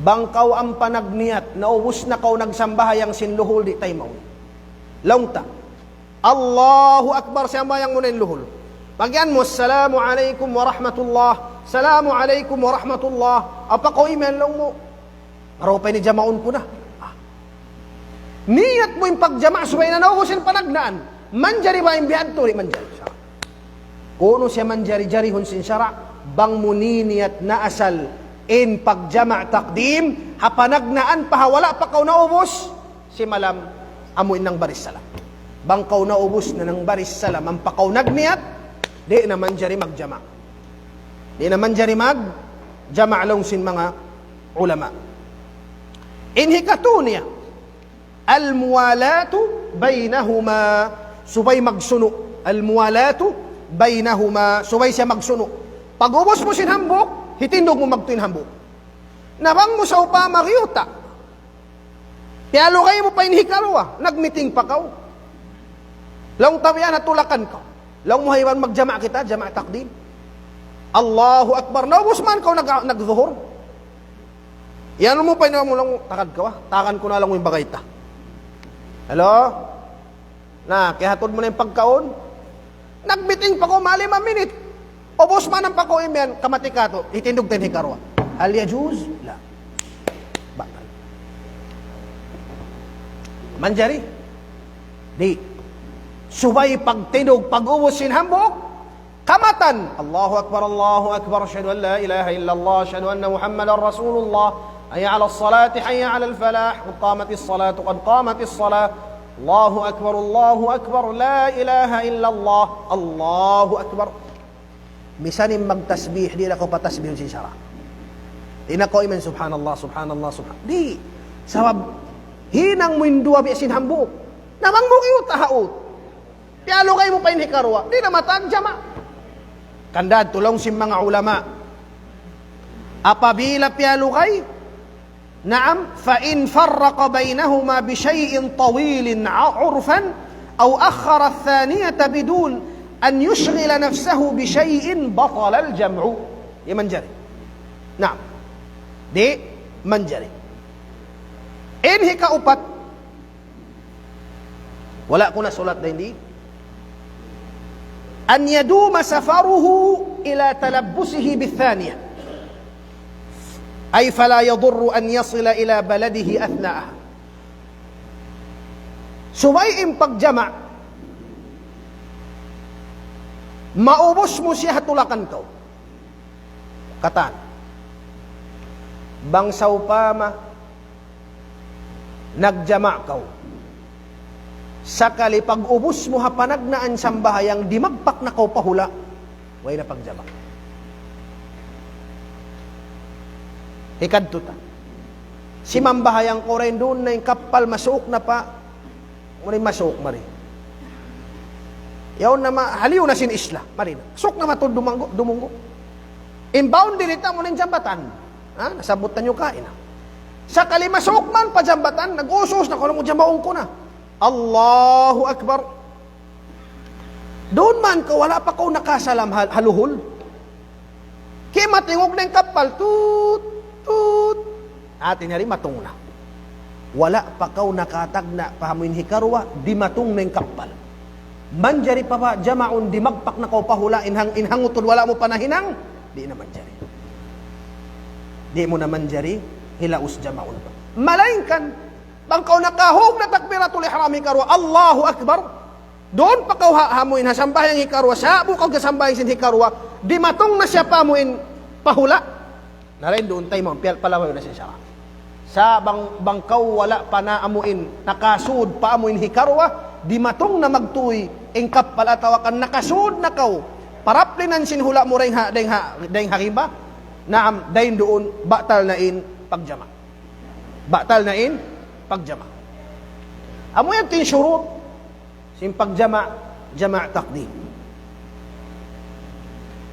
Bang kaw ampa nagniyat, naubus na kaw nagsambahayang sin luhul di' taymaun. Laung ta, Allahu Akbar, siyambahayang mu na in luhul. Pag-iyan mu, "Assalamu alaykum warahmatullah. Assalamu alaykum warahmatullah." Apa kaw imiyan laung mu? Marayaw pa ini jamaun ku na. Ah. Niyat mu in pagjama' subay na naubus in panagnaan. Manjari ba in biya' yadtu? Di' manjari. Kunu' siya manjari-jarihun sin sara', bang mu niniyat na asal in pagjama' taqdim, ha panagnaan pa ha wala' pa kaw naubus, simalam amu in nangbaris salam. Bang kaw naubus na nangbaris salam, ampa kaw nagniyat, di' na manjari magjama'. Di' na manjari magjama' laung sin manga ulama. In hikatu niya, الموالاة بينهما. Subay magsunu'. الموالاة بينهما. Subay siya magsunu'. Pag-ubus mu sin hambuuk, hitindug mu magtuy in hambuuk. Na bang mu sawpama giyuta'. Piyalugay mu pa in hikaruwa, nagmiting pa kaw. Laung ta biya' na tulakan kaw. Laung mu ha iban magjama' kita, jama' takdim. Allahu Akbar. Naubus man kaw nag-, nagzuhur. Yan mu pa in mu laung, tagad kaw, ah. Tagan ku na laung in bagay ta. Hello? Na, kiyahatud mu na in pagkaun. Nagmiting pa kaw, mali ma minit. Ubus man in pagkaun yan, kamati katu', hitindug ta in hikaruwa. هل يجوز؟ لا. Batal. Manjari? Di'. Subay pagtindug, pag-ubus sin hambuuk, kamatan. الله أكبر، الله أكبر، أشهد أن لا إله إلا الله، أشهد أن محمدا رسول الله، حي على الصلاة، حي على الفلاح، قد قامت الصلاة، قد قامت الصلاة، الله أكبر، الله أكبر، لا إله إلا الله، الله أكبر. Misan in magtasbih, di' na kaw patasbihun sin sara'. Di' na kaw iman, "Subhanallah, subhanallah, subhan-," di'. Sabab, hinang mu in duwa biya' sin hambuuk. Na bang mu giyuta' ha ut. Piyalugay mu pa in hikaruwa. Di' na matag jama'. Hangkan tuud laung sin manga ulama. Apabila piyalugay, naam, فإن فرق بينهما بشيء طويل ع-، عرفا أو أخر الثانية بدون أن يشغل نفسه بشيء بطل الجمع. Di' manjari. Naam. Di' manjari. In hikaupat, wala' ku na sulat dayn di. أن يدوم سفره إلى تلبسه بالثانية. أي فلا يضر أن يصل إلى بلده أثناءها. Subay in pagjama', maubus mu siya ha tulakan kaw. Katan. Bang sawpama, nagjama' kaw. Sakali pag-ubus mu ha panagnaan sambahayang, dimagpak na kaw pa hula'. Way na pagjama'. Hikadtu ta. Simambahayang kaw dayn duun na in kappal, masuuk na pa. Muna in masuuk mari. Yaun na ma-, haliyu na sin isla. Mari na. Suuk na matuud dumunggu', dumunggu'. In boundary ta muna in jambatan. Ha? Nasabbut niyu kaina. Sakali masuuk man pa jambatan, nag-usus na kaw, "Laung ku jamaun ku na." Allahu Akbar. Duun man kaw, wala' pa kaw nakasalam ha-, ha luhul. Kimatingug na in kappal, tut, tut. Hati niya di' matung na. Wala' pa kaw nakatagna' pa amu in hikaruwa, dimatung na in kappal. Manjari pa ba jamaun, dimagpak na kaw pa hula', in hang-, in hangutud wala' mu pa nahinang? Di' na manjari. Di' mu na manjari hilaus jamaun. Malaingkan, bang kaw nakahug na takbiratul ihram hikaruwa, Allahu Akbar. Duun pa kaw ha, ha amu in ha sambahayang hikaruwa, sa'bu kaw ha sambahayang sin hikaruwa, dimatung na siya pa amu in pa hula'. Na dayn duun taymaun, piyal-, palawayu na sin sara'. Sa' bang, bang kaw wala' pa na amu in, nakasud pa amu in hikaruwa, dimatung na magtuy in kappal atawa kan nakasud na kaw, paraplinan sin hula' mu dayn ha, dayn ha, dayn ha rimba, naam, dayn duun, batal na in pagjama'. Batal na in pagjama'. Amu yan in shurut sin pagjama', jama' taqdim.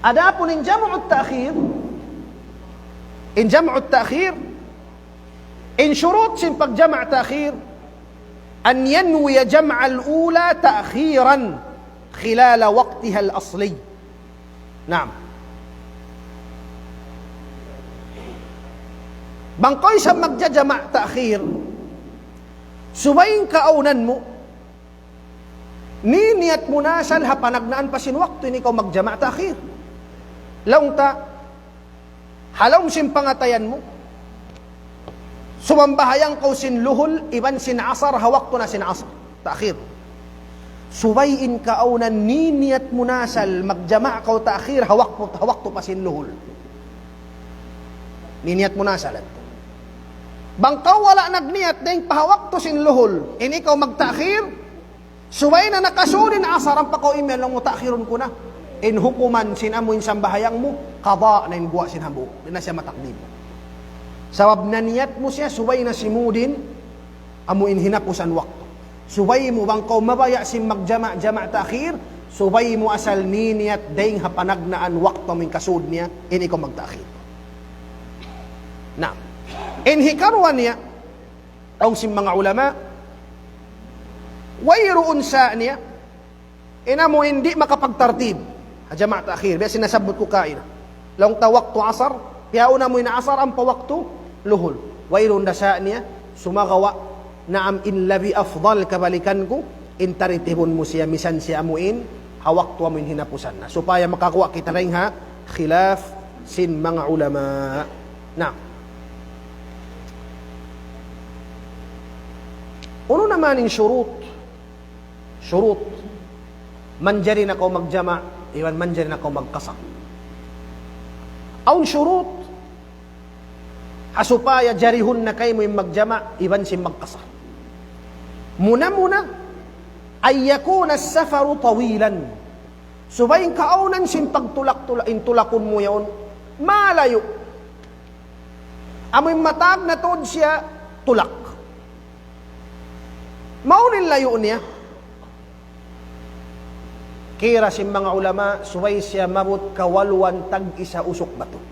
Adapun in jam'u ta'khir, in jam'u ta'khir, in shurut sin pagjama' ta'khir, أن ينوي جمع الأولى تأخيرا خلال وقتها الأصلي. Naam. Bang kaw isab magjajama' ta'khir, subay in kaawnan mu, niniyat mu na asal ha panagnaan pa sin waktu ini kaw magjama' ta'khir. Laung ta, ha lawm sin pangatayan mu, sumambahayang kaw sin luhul iban sin asar ha waktu na sin asar. Ta'khir. Subay in kaawnan niniyat mu na asal magjama' kaw ta'khir ha waktu, ha waktu pa sin luhul. Niniyat mu na asal. Bang kaw wala' nagniyat dayn pa ha waktu sin luhul, in ikaw magta'khir, subay na nakasud in asar ampa kaw imiyan laung mu ta'khirun ku na. In hukuman sin amu in sambahayang mu, qada na in guwa' sin hambuuk. Di' na siya matakdim. Sabab naniyat mu siya, subay na simud in Amu in hinapusan waktu. Subay mu bang kaw mabaya' sin magjama', jama' ta'khir, subay mu asal niniyat dayng ha panagnaan waktu amu in kasud niya, ini kaw magta'khir. Na, in hikaruwa niya, awn sin manga ulama, wayruun sa niya, in amu in di' makapagtartib ha jama' ta'khir. Biya' sin nasabbut ku kaina. Laung ta waktu asar, piyauna mu in asar ampa waktu luhul. Wayruun da sa niya, sumagawa' naam in labi afdal kabalikan ku, in tartibun mu siya misan siya amu in, ha waktu amu in hinapusan na. Supaya makaguwa' kita dayng ha khilaf sin manga ulama. Na. Unu na man in shurut? Shurut. Manjari na kaw magjama', iban manjari na kaw magqasar. Awn shurut, ha supaya jarihun na kaymu in magjama', iban sin magqasar. Muna-muna, أن يكون السفر طويلا. Subay in kaawnan sin pagtulak-tulak, in tulakun mu yaun, malayu'. Amu in matag na tuud siya tulak. Mawn in layu' niya. Kira sin manga ulama, subay siya maabut kawaluan tag-isa usuk batu.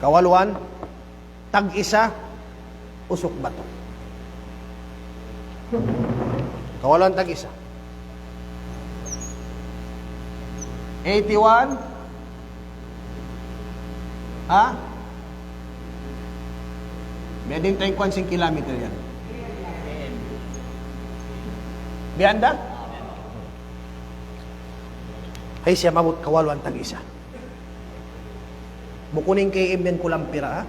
Kawaluan tag-isa usuk batu. Kawaluan tag-isa. Eighty-one. Ha? Biya' diin ta in kuwan sin kilometer yan? Biya' da? Ay, siya maabut kawaluan tag-isa. Bukun in K M yan kulampira, ha?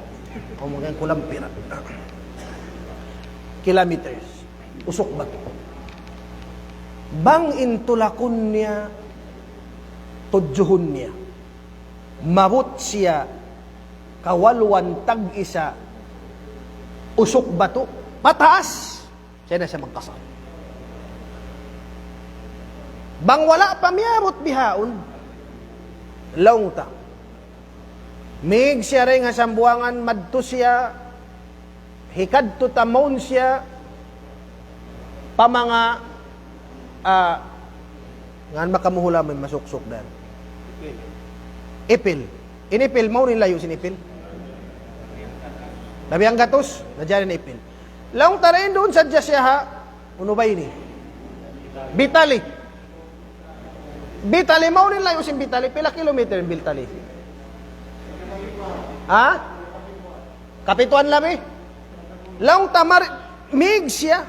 O, mungkin kulampira. Kilometers. Usuk batu. Bang in tulakun niya, tudjuhun niya. Maabut siya kawaluan tag-isa usuk batu. Pataas. Siya na siya magqasar. Bang wala' pa miyabut bihaun, laung ta. Mig siya dayng ha Sambuwangan, madtu siya, hikadtu ta mawn siya, pa manga, ah, ngan makamuhula' may masuksuk dan. Ipil. In Ipil, mawn in layu' sin Ipil. Labi hanggatus, na jari na Ipil. Laung ta dayn duun sadja siya ha, unu ba ini? Bitali. Bitali, mawn in layu' sin Bitali. Pila kilometer in Bitali? Ha? Kapituan labi? Laung ta mar-, mig siya.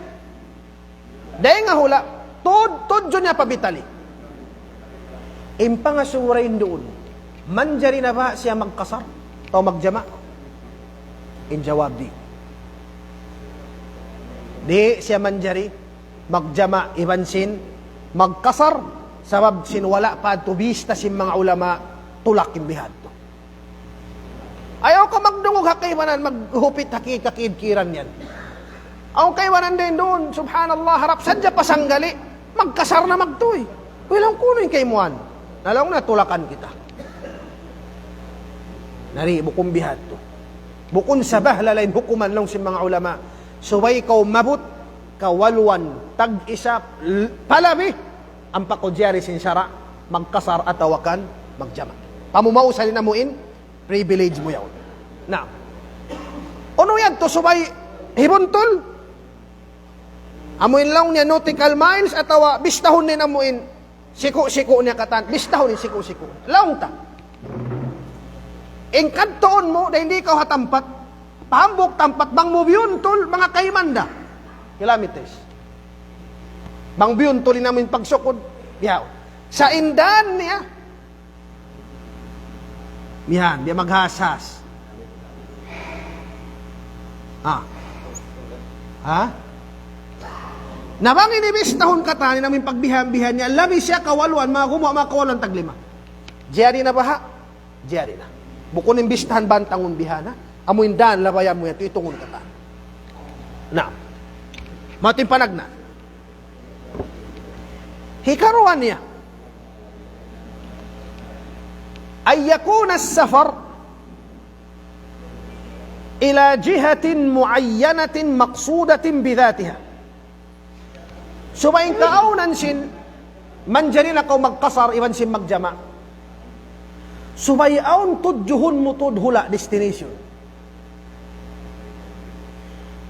Dayn ha hula', tud-, tudju niya pa Bitali. In pangasubu dayn duun, manjari na ba siya magqasar atawa magjama'? In jawab, di'. Di' siya manjari magjama' iban sin magqasar, sabab sin wala' pa tu bista sin manga ulama tulak in bihadtu. Ayaw kaw magdungug ha kaibanan, maghupit ha ki-, kakiid-kiiran yan. Awn kaibanan dayn duun, subhanallah, harap sadja pa sanggali', magqasar na magtuy. Way, laung ku, unu in kaimuan? Na laung na tulakan kita. Na di', bukun bihadtu. Bukun sabab lain hukuman laung sin manga ulama. Subay kaw maabut kawaluan tag-isa l-, palabi, ampa kaw jari sin sara', magqasar atawa kan magjama'. Pamumausa din amu in, privilege mu yaun. Na. Unu yadtu subay hibuntul? Amu in laung niya nautical miles atawa bistahun niya amu in siku-siku niya katan. Bistahun in siku-siku. Laung ta. In kadtuun mu, dayn di' kaw ha tampat. Pa hambuuk tampat, bang mu biyuntul, manga kayman da. Kilometers. Bang biyuntul in amu in pagsukud, bihaun. Sa' in dan niya, yan, biya' maghasas. Ha? Ha? Na bang ini bistahun katan, in amu in pagbihan-bihan niya, labi siya kawaluan, manga gumuwa', manga kawaluan taglima. Jari na baha'? Jari na. Bukun in bistahan bantangun bihan, ha? Amu in dan labayan mu yan, tu itungun katan. Na. Mati panagna. Hikaruwa niya. أن يكون السفر إلى جهة معينة مقصودة بذاتها. Subay in kaawnan sin manjari na kaw magqasar iban sin magjama'. Subay awn tudjuhun mu tuud hula', destination.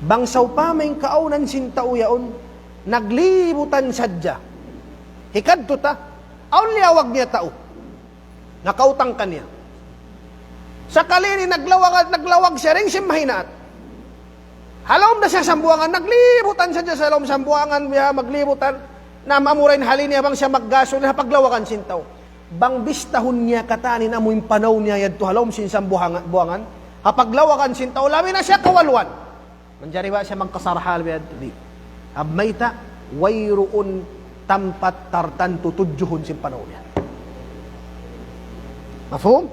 Bang sawpama in kaawnan sin tau yaun, naglibutan sadja. Hikadtu ta, awn liyawag niya tau. Nakautang kaniya. Sakali ini naglawag, naglawag siya dayn sin mahinaat. Ha lawm da siya Sambuwangan, naglibutan sadja ha lawm Sambuwangan, biya' maglibutan. Na amura in hali niya bang siya maggasolin ha paglawagan sin tau. Bang bistahun niya katan in amu in panaw niya yadtu ha lawm sin Sambuwangan, buwangan. Ha paglawagan sin tau, labi na siya kawaluan. Manjari ba siya magqasar hal biya' di'? Sabab mayta', wayruun tampat tartantu tudjuhun sin panaw niya. Mafhum?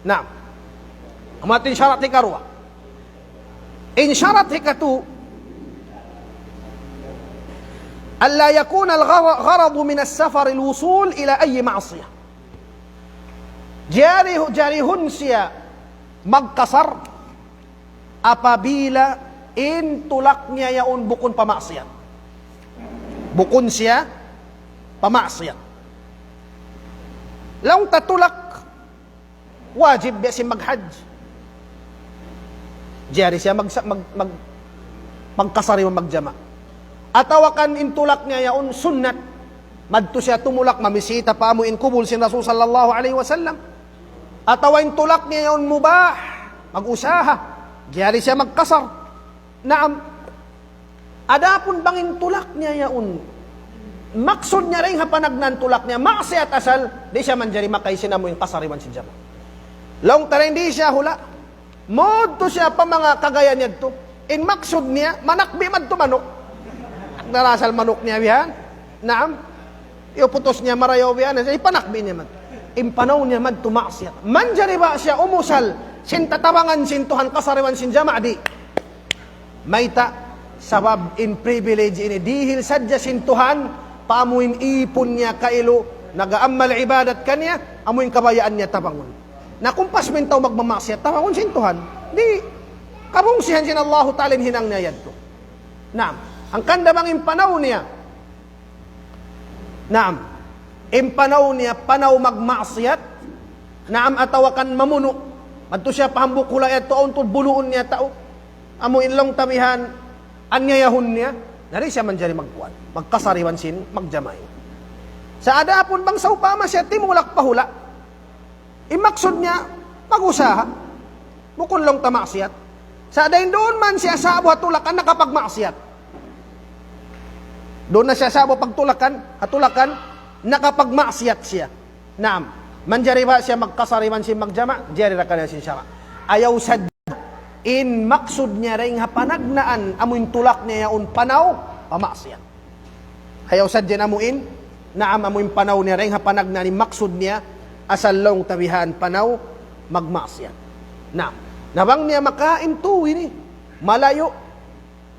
Naam. Amu yadtu in sharat hikaruwa. In sharat hikatu, ألا يكون الغرض من السفر الوصول إلى أي معصية. Jari, jarihun siya magqasar apabila in tulak niya yaun bukun pa maksiyat. Bukun siya pa maksiyat. Laung ta tulak wajib biya' sin maghajj. Jari siya mag-, mag-, mag-, magqasar iban magjama'. Atawa kan in tulak niya yaun sunnat. Madtu siya tumulak mamisita pa amu in kubul sin Rasul sallallahu alayhi wasallam. Atawa in tulak niya yaun mubah, mag-usaha. Jari siya magqasar. Naam. Adapun bang in tulak niya yaun, maksud niya dayn ha panagnaan tulak niya, maksiyat asal, di' siya manjari makaisi na amu in qasar iban sin jama'. Laung ta dayn di' siya hula'. Madtu siya pa manga kagaya niya yadtu. In maksud niya, manakbi' madtu manuk. Nagdarasal manuk niya bihan. Naam. Iyuputus niya marayaw bihan. Ipanakbi' niya madtu. In panaw niya madtu maksiyat. Manjari ba siya umusal sin tatabangan sin Tuhan qasar iban sin jama'? Di'. Mayta', sabab in privilege ini dihil sadja sin Tuhan, pa amu in ipun niya kailu, nag-aamal ibadat kaniya, amu in kabayaan niya tabangun. Na kumpas mu in tau magmamaksiyat, tabangun sin Tuhan. Di', kabungsihan sin Allahu Ta'ala in hinang niya yadtu. Naam, hangkan da bang in panaw niya, naam. In panaw niya, panaw magmaksiyat. Naam, atawa kan mamunu'. Madtu siya pa hambuuk hula' yadtu, awn tuud bunuun niya tau. Amu in laung ta bihan, anyayahun niya. Na di' siya manjari magkuan. Magqasar iban sin magjama'. Sa' adapun bang sawpama siya timulak pa hula'. In maksud niya, mag-usaha. Bukun laung ta maksiyat. Sa' dayn duun man siya sa'bu ha tulakan nakapagmaksiyat. Duun na siya sa'bu pagtulakan, ha tulakan, nakapagmaksiyat siya. Naam. Manjari ba siya magqasar iban sin magjama'? Jari da kaniya sin sara'. Ayaw sadja in maksud niya dayn ha panagnaan, amu in tulak niya yaun panaw, pamaksiyat. Ayaw sadja in amu in, naam, amu in panaw niya dayn ha panagnaan in maksud niya, asal laung ta bihan panaw magmaksiyat. Naam. Na bang niya makain tu ini, malayu'.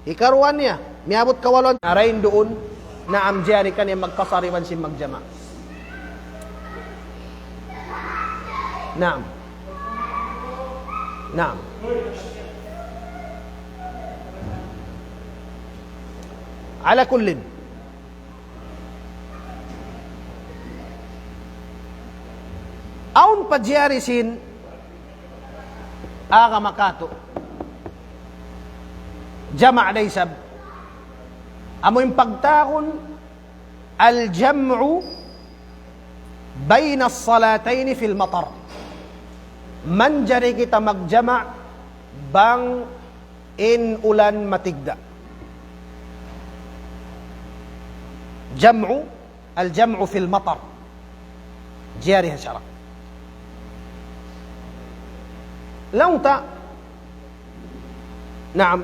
Hikaruwa niya, miyabut kawaluan, dayn duun, naam, jari kaniya magqasar iban sin magjama'. Naam. Naam. Ala kullin. Awn pa jari sin agama katu'. Jama' da isab. Amu in pagtawagun الجمع بين الصلاتين في المطر. Manjari kita magjama' bang in ulan matigda'. جمع، الجمع في المطر. Jari ha sara'. Laung ta, naam.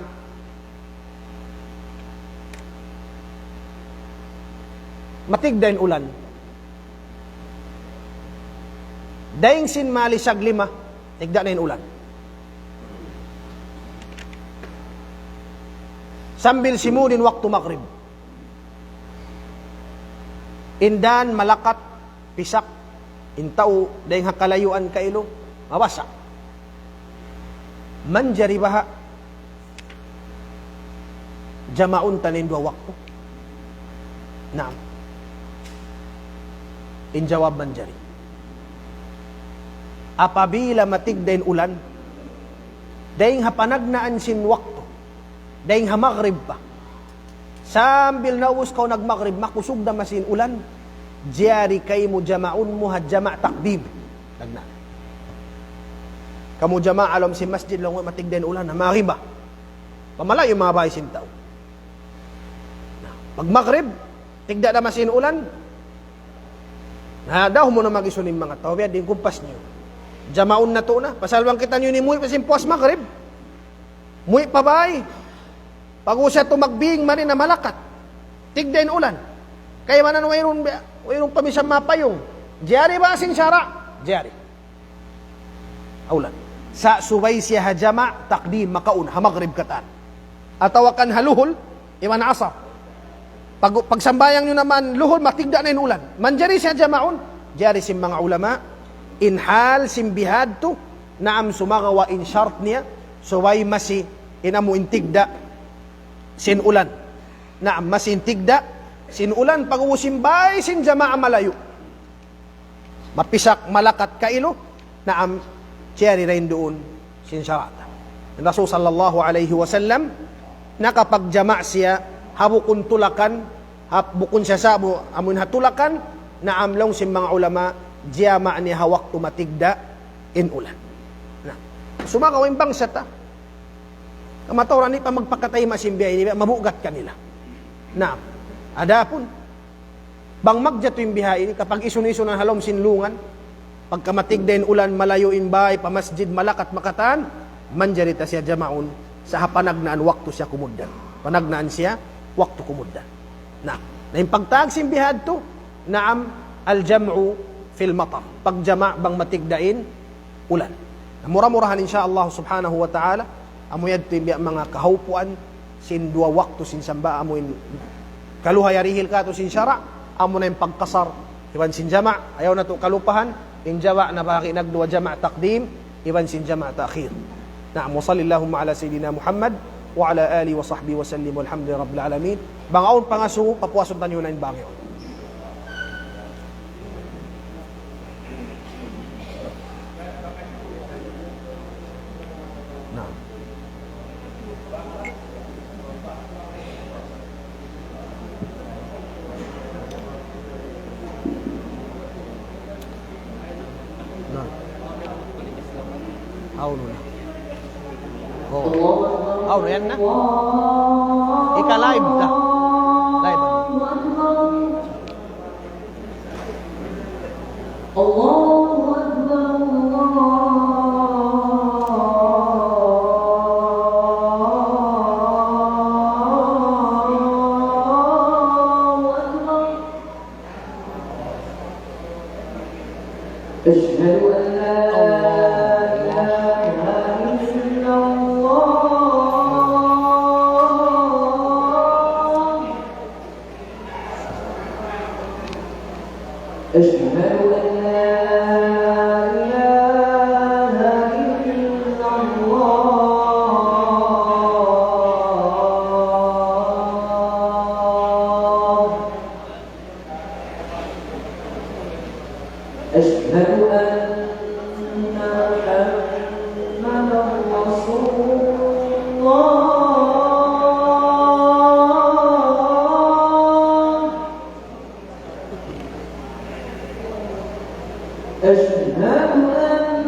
Matigda' in ulan. Dayn sin malisag lima, tigda' na in ulan. Sambil simud in waktu magrib. In dan malakat, pisak, in tau dayn ha kalayuan kailu, mabasa'. Manjari baha' jamaun ta in duwa waktu? Naam. In jawab, manjari. Apabila matigda' in ulan, dayng ha panagnaan sin waktu, dayng ha magrib pa, sambil naubus kaw nagmagrib, makusug da masi in ulan, jari kaymu jamaun mu ha jama' takdim. Nagna. Kamu jama' ha lawm sin masjid, laung mu matigda' in ulan, ha magrib pa. Pamalayu' in manga bāy sin tau. Na, pag magrib, tigda' da masi in ulan. Na, daw mu na mag-isun in manga tau, biya' diin kumpas niyu. Jamaun natu' na, pasal bang kitaniyu ini muwi' pa sin puas magrib. Muwi' pa bāy. Pag-ubus yadtu magbing mari na malakat. Tigda' in ulan. Kaibanan wayruun, wayruun pa misan mapayung. Jari ba sin sara'? Jari. Awlan. Sa' subay siya ha jama' takdim, makauna, ha magrib katan. Atawa kan ha luhul, iban asar. Pag, pagsambahayang niyu naman luhul, matigda' na in ulan. Manjari siya jamaun, jari sin manga ulama, in hal sin bihadtu, naam, sumagawa' in shart niya, subay masi, in amu in tigda' sin ulan. Naam, masi in tigda' sin ulan, pag-ubus in bāy sin jama' malayu'. Mapisak malakat kailu, naam, jari dayn duun sin sara' ta. In Rasul sallallahu alayhi wasallam, nakapagjama' siya, ha bukun tulakan, ha bukun siya sa'bu, amun ha tulakan, naam, laung sin manga ulama, jama' niya ha waktu matigda' in ulan. Na, sumagawa' in bangsa ta, kamatauran di' pa magpakatayma' sin biya' ini, biya' mabugat kanila. Naam. Adapun, bang magjatu in biha ini, kapag-isun-isun na ha lawm sin lungan, pagka matigda' in ulan, malayu' in bāy pa masjid, malakat makatan, manjari ta siya jamaun, sa' ha panagnaan waktu siya kumugdan. Panagnaan siya waktu kumugdan. Na, na in pagtawag sin bihadtu, naam, al-jam'u fil matar. Pagjama' bang matigda' in ulan. Na mura-murahan, insya Allah subhanahu wa ta'ala, amu yadtu in biya' manga kahaupuan sin duwa waktu sin sambahayang, amu in kaluhay yarihil katu' sin sara', amu na in pagkasar, iban sin jama', ayaw natu' kalupahan, in jama' na bahagi' nagduwa, jama' takdim, iban sin jama' ta'khir. Naam, wa sallallahu ala sayyidina Muhammad, wa ala alihi wa sahbihi wa sallim, walhamdulillahi rabbil alamin. Bang awn pangasubu, papuasun taniyu na in bang yaun. Naam. Na. Hawnu na. Oh. Hawnu yan na? Ika-live ta. Live. الله أكبر، الله أكبر. أشهد أن لا إله إلا الله. أشهد أن لا إله إلا الله. أشهد أن محمدا رسول الله. أشهد أن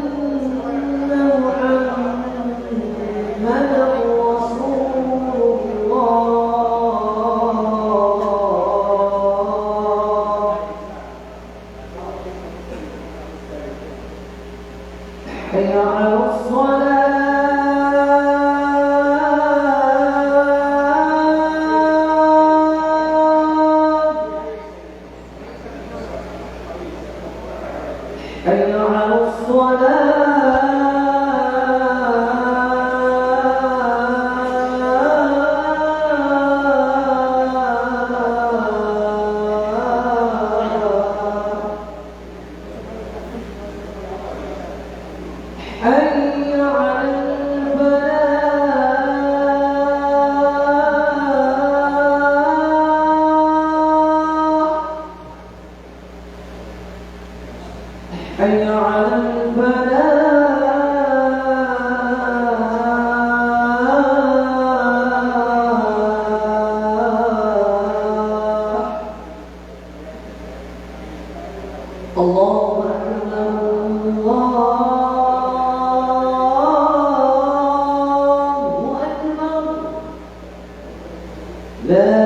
محمدا رسول الله. حي على الصلاة. حي على لا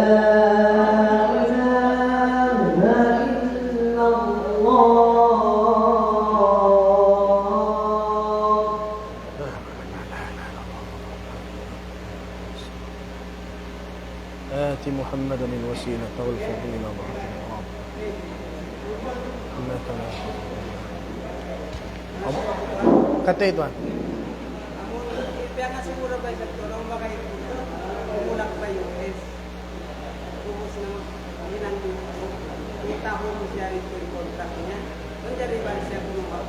إله إلا الله. آت محمدا الوسيلة والفضيلة وابعثه مقاما محمودا الذي وعدته. إنك لا تخلف الميعاد. Amu, kata' itu, ah. Amu, kaya nga siguro ba sa tulong ba kayo? Tumulak pa U S. Ubus na, hinang dito. Kita ko mo siya rito yung contract niya. Manjari ba siya kumuha?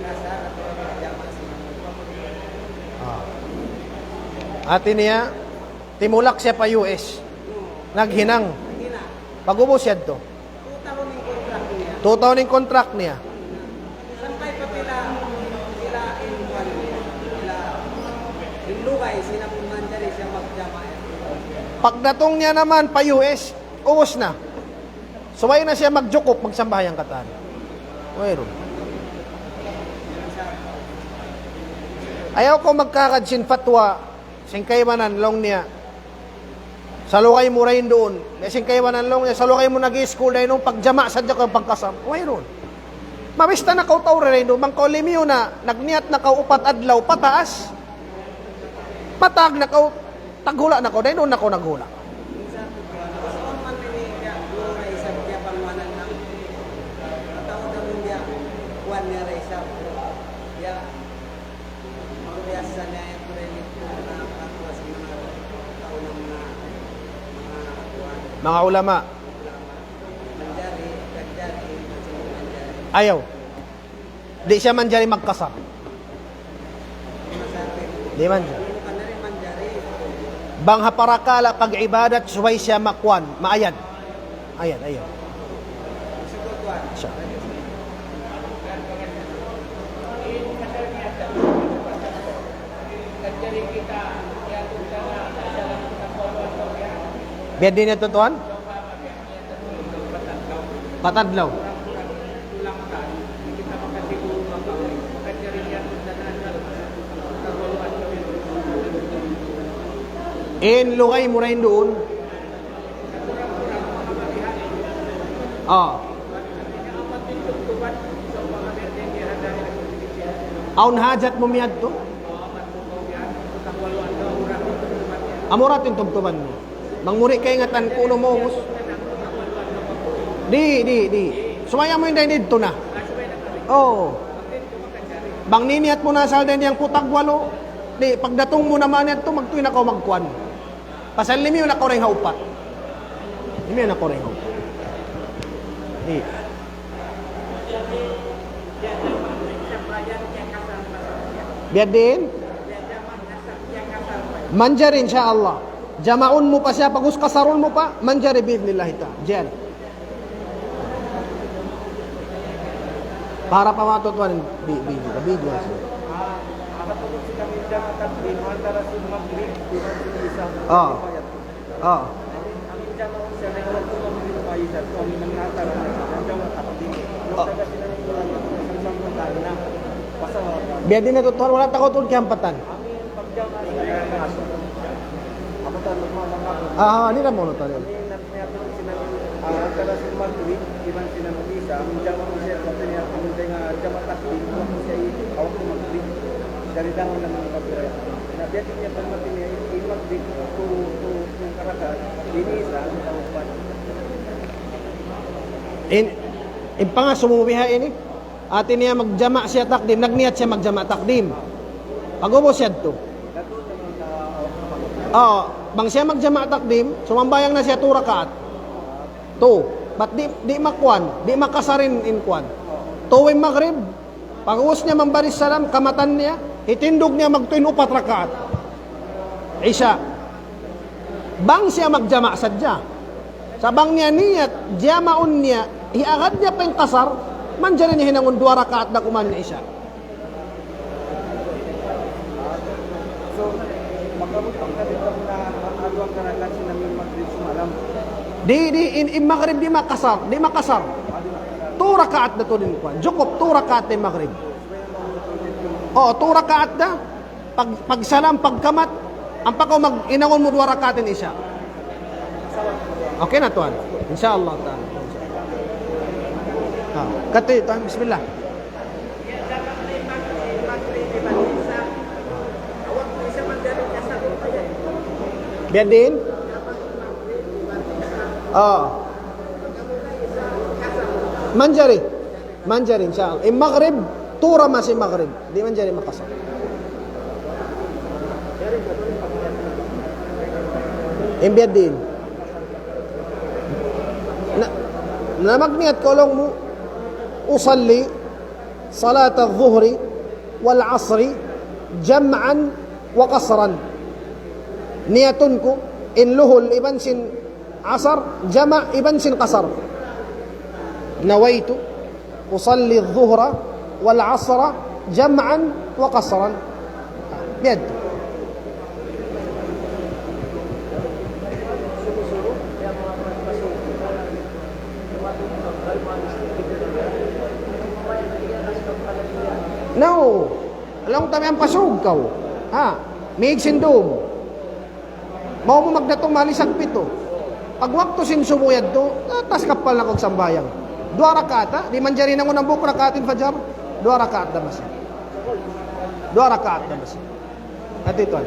Nasa, jama siya. Ah. Hati niya, timulak siya pa U S. Naghinang. Pag-ubus siya to. Two tahun in contract niya. Two tahun in contract niya. Sampay pa pila, pila in kuwan, pila in lugay, sila pun manjari siya magjama. Pagdatung niya naman pa U S, ubus na. Subay na siya magjukup, magsambahayang katan. Wayruun. Ayaw kaw magkahagad sin fatwa, sin kaibanan, laung niya. Salugay mu dayn duun. Biya' sin kaibanan laung niya, salugay mu nag-i-school dayn duun, pagjama sadja kaw pagkasar. Wayruun. Mabista na kaw tau dayn duun, bang kaw limiyu na, nagniyat na kaw upat adlaw, pataas. Matag na kaw, taghula' na kaw, dayn duun na kaw naghula'. Manga ulama. Ayaw. Di' siya manjari magkasar. Di' manjari. Bang ha parakala' pag-ibadat, subay siya makuan, maayad. Ayad, ayaw. Siya. Biya' diin yadtu, tuwan? Patadlaw. In lugay mu dayn duun. Ah. Awn hajat mu miyadtu? Amu ra in tubtuban mu. Bang mu di' kaingatan kunu' maubus. Di', di', di'. Subay amu in dayn didtu na. Oo. Bang niniyat mu na asal dayn diyang putag walu'. Di', pagdatung mu naman yadtu, magtuy na kaw magkuan. Pasal limiyu na kaw dayn ha upat. Limiyu na kaw dayn ha upat. Di'. Biya' diin? Manjari, insya Allah. Jamaun mu pa siya, pag-ubus kasarun mu pa, manjari bi'idhnillahi ta'ala. Jari. Para pa matutuan, bi-, bi-, bi-, bi-, Ah. Ah. Biya' diin na tuud, tuwan, wala' ta kaw tuud kiyampatan. Ah, ini na muna tayo. In, in pangasubu mu biha ini? Hati niya magjama' siya takdim, nagniyat siya magjama' takdim. Pag-ubus yadtu. Oo, bang siya magjama' takdim, sumambahayang na siya tu rakaat. Tu, bat di', di' makuan, di' makasar in, in kuan. Tu in magrib, pag-ubus niya mambaris salam, kamatan niya, hitindug niya magtuy in upat rakaat. Isya. Bang siya magjama' sadja. Sa' bang niya niyat, jamaun niya, hiagad niya pa in kasar, manjari niya hinangun duwa rakaat da kuman niya isya. Di', di', in, in magrib di' makasar, di' makasar. Tu rakaat da tuud in kuan. Jukup, tu rakaat da in magrib. Oo, tu rakaat da. Pag, pagsalam, pagkamat, ampa kaw mag-, hinangun mu duwa rakaat in isya. Okay na, tuwan. Insya Allah ta'ala. Ha, kati, tuwan, bismillah. Biya' diin? Ah. Manjari. Manjari, insya Allah. In Maghrib, tura masi Maghrib. Di' manjari makasar. In biya' diin. Na, na magniyat kaw laung mu, أصلي صلاة الظهر والعصر جمعا وقصرا. Niyatun ku in luhul iban sin asar, jama' iban sin qasar. نويت أصلي الظهر والعصر جمعا وقصرا. Biya' yadtu. No. Laung ta miyambasug kaw. Ha? Mīg sin dum. Mawn mu magdatung mali sagpitu. Pag waktu sin subu yadtu, ah, tas kappal na kaw sambahayang. Duwa rakaat, ha? Di' manjari nangun hambuuk rakaat in fajar. Duwa rakaat da masi. Duwa rakaat da masi. Hati tuwan.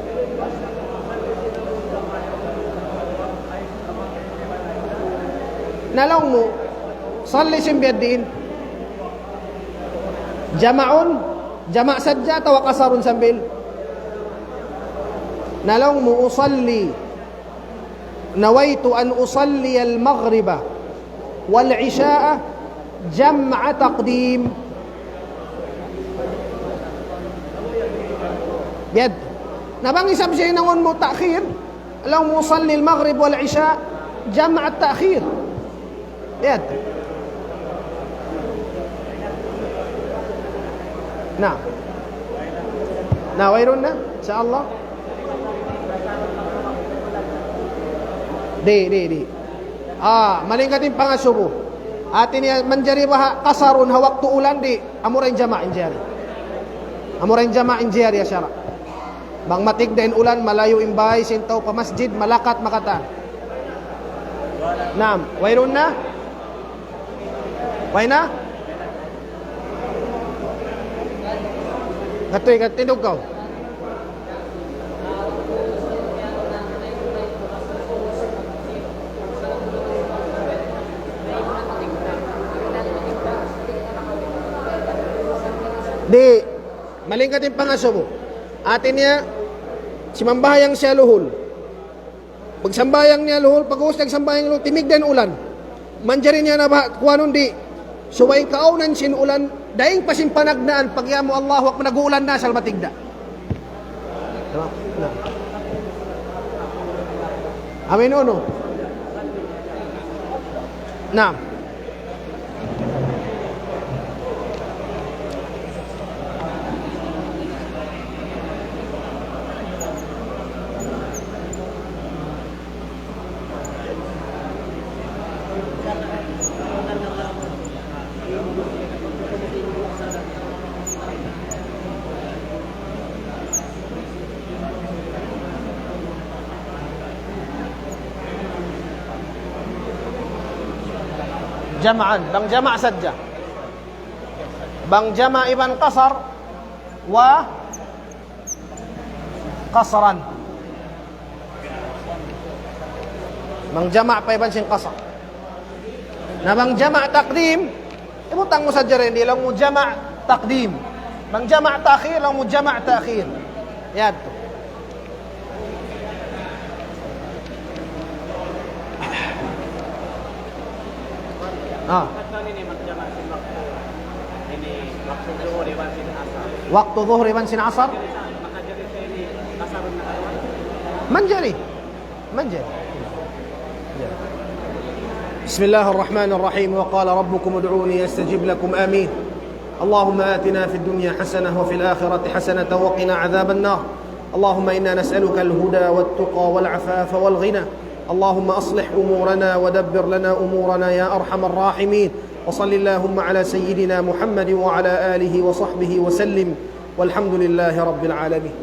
Na laung mu, salli sin biya' diin. Jama'un, jama' sadja atawa qasarun sambil. Na laung mu, أصلي، نويت أن أصلي المغرب والعشاء جمع تقديم. Biya' yadtu. Na bang isab siya nangun mu ta'khir, laung mu أصلي المغرب والعشاء جمع التأخير. Biya' yadtu. Na. Na, wayruun na, insya Allah. Di', di', di'. Ah, malingkat in pangasubu. Hati niya manjari baha' qasarun ha waktu ulan, di'. Amura in jama' in jari. Amura in jama' in jari ha sara'. Bang matigda' in ulan, malayu' in bāy sin tau pa masjid, malakat makatan. Naam, wayruun na? Way na? Katuy, katindug kaw. Di', malingkat in pangasubu. Hati niya, simambahayang siya luhul. Pagsambahayang niya luhul, pag'ubus nagsambahayang luhul, timigda' in ulan. Manjari niya na baha' kuwanun, di'. Subay kaawnan sin ulan, dayn pa sin panagnaan, pag-iyamu Allahu Akbar, nag-uulan na asal matigda'. Amin, unu? Naam. Jama'an, bang jama' sadja. Bang jama' iban qasar, wa qasran. Bang jama' pa iban sin qasar. Na bang jama' taqdim, ibutang mu sadja dayn di, laung mu jama' taqdim. Bang jama' ta'khir, laung mu jama' ta'khir. Yadtu. Ah. Waktu zuhur iban sin asar. Manjari. Manjari. بسم الله الرحمن الرحيم. وقال ربكم ادعوني أستجب لكم. آمين. اللهم آتنا في الدنيا حسنة وفي الآخرة حسنة وقنا عذاب النار. اللهم إنا نسألك الهدى والتقى والعفاف والغنى. اللهم أصلح أمورنا ودبر لنا أمورنا يا أرحم الراحمين. وصل اللهم على سيدنا محمد وعلى آله وصحبه وسلم. والحمد لله رب العالمين.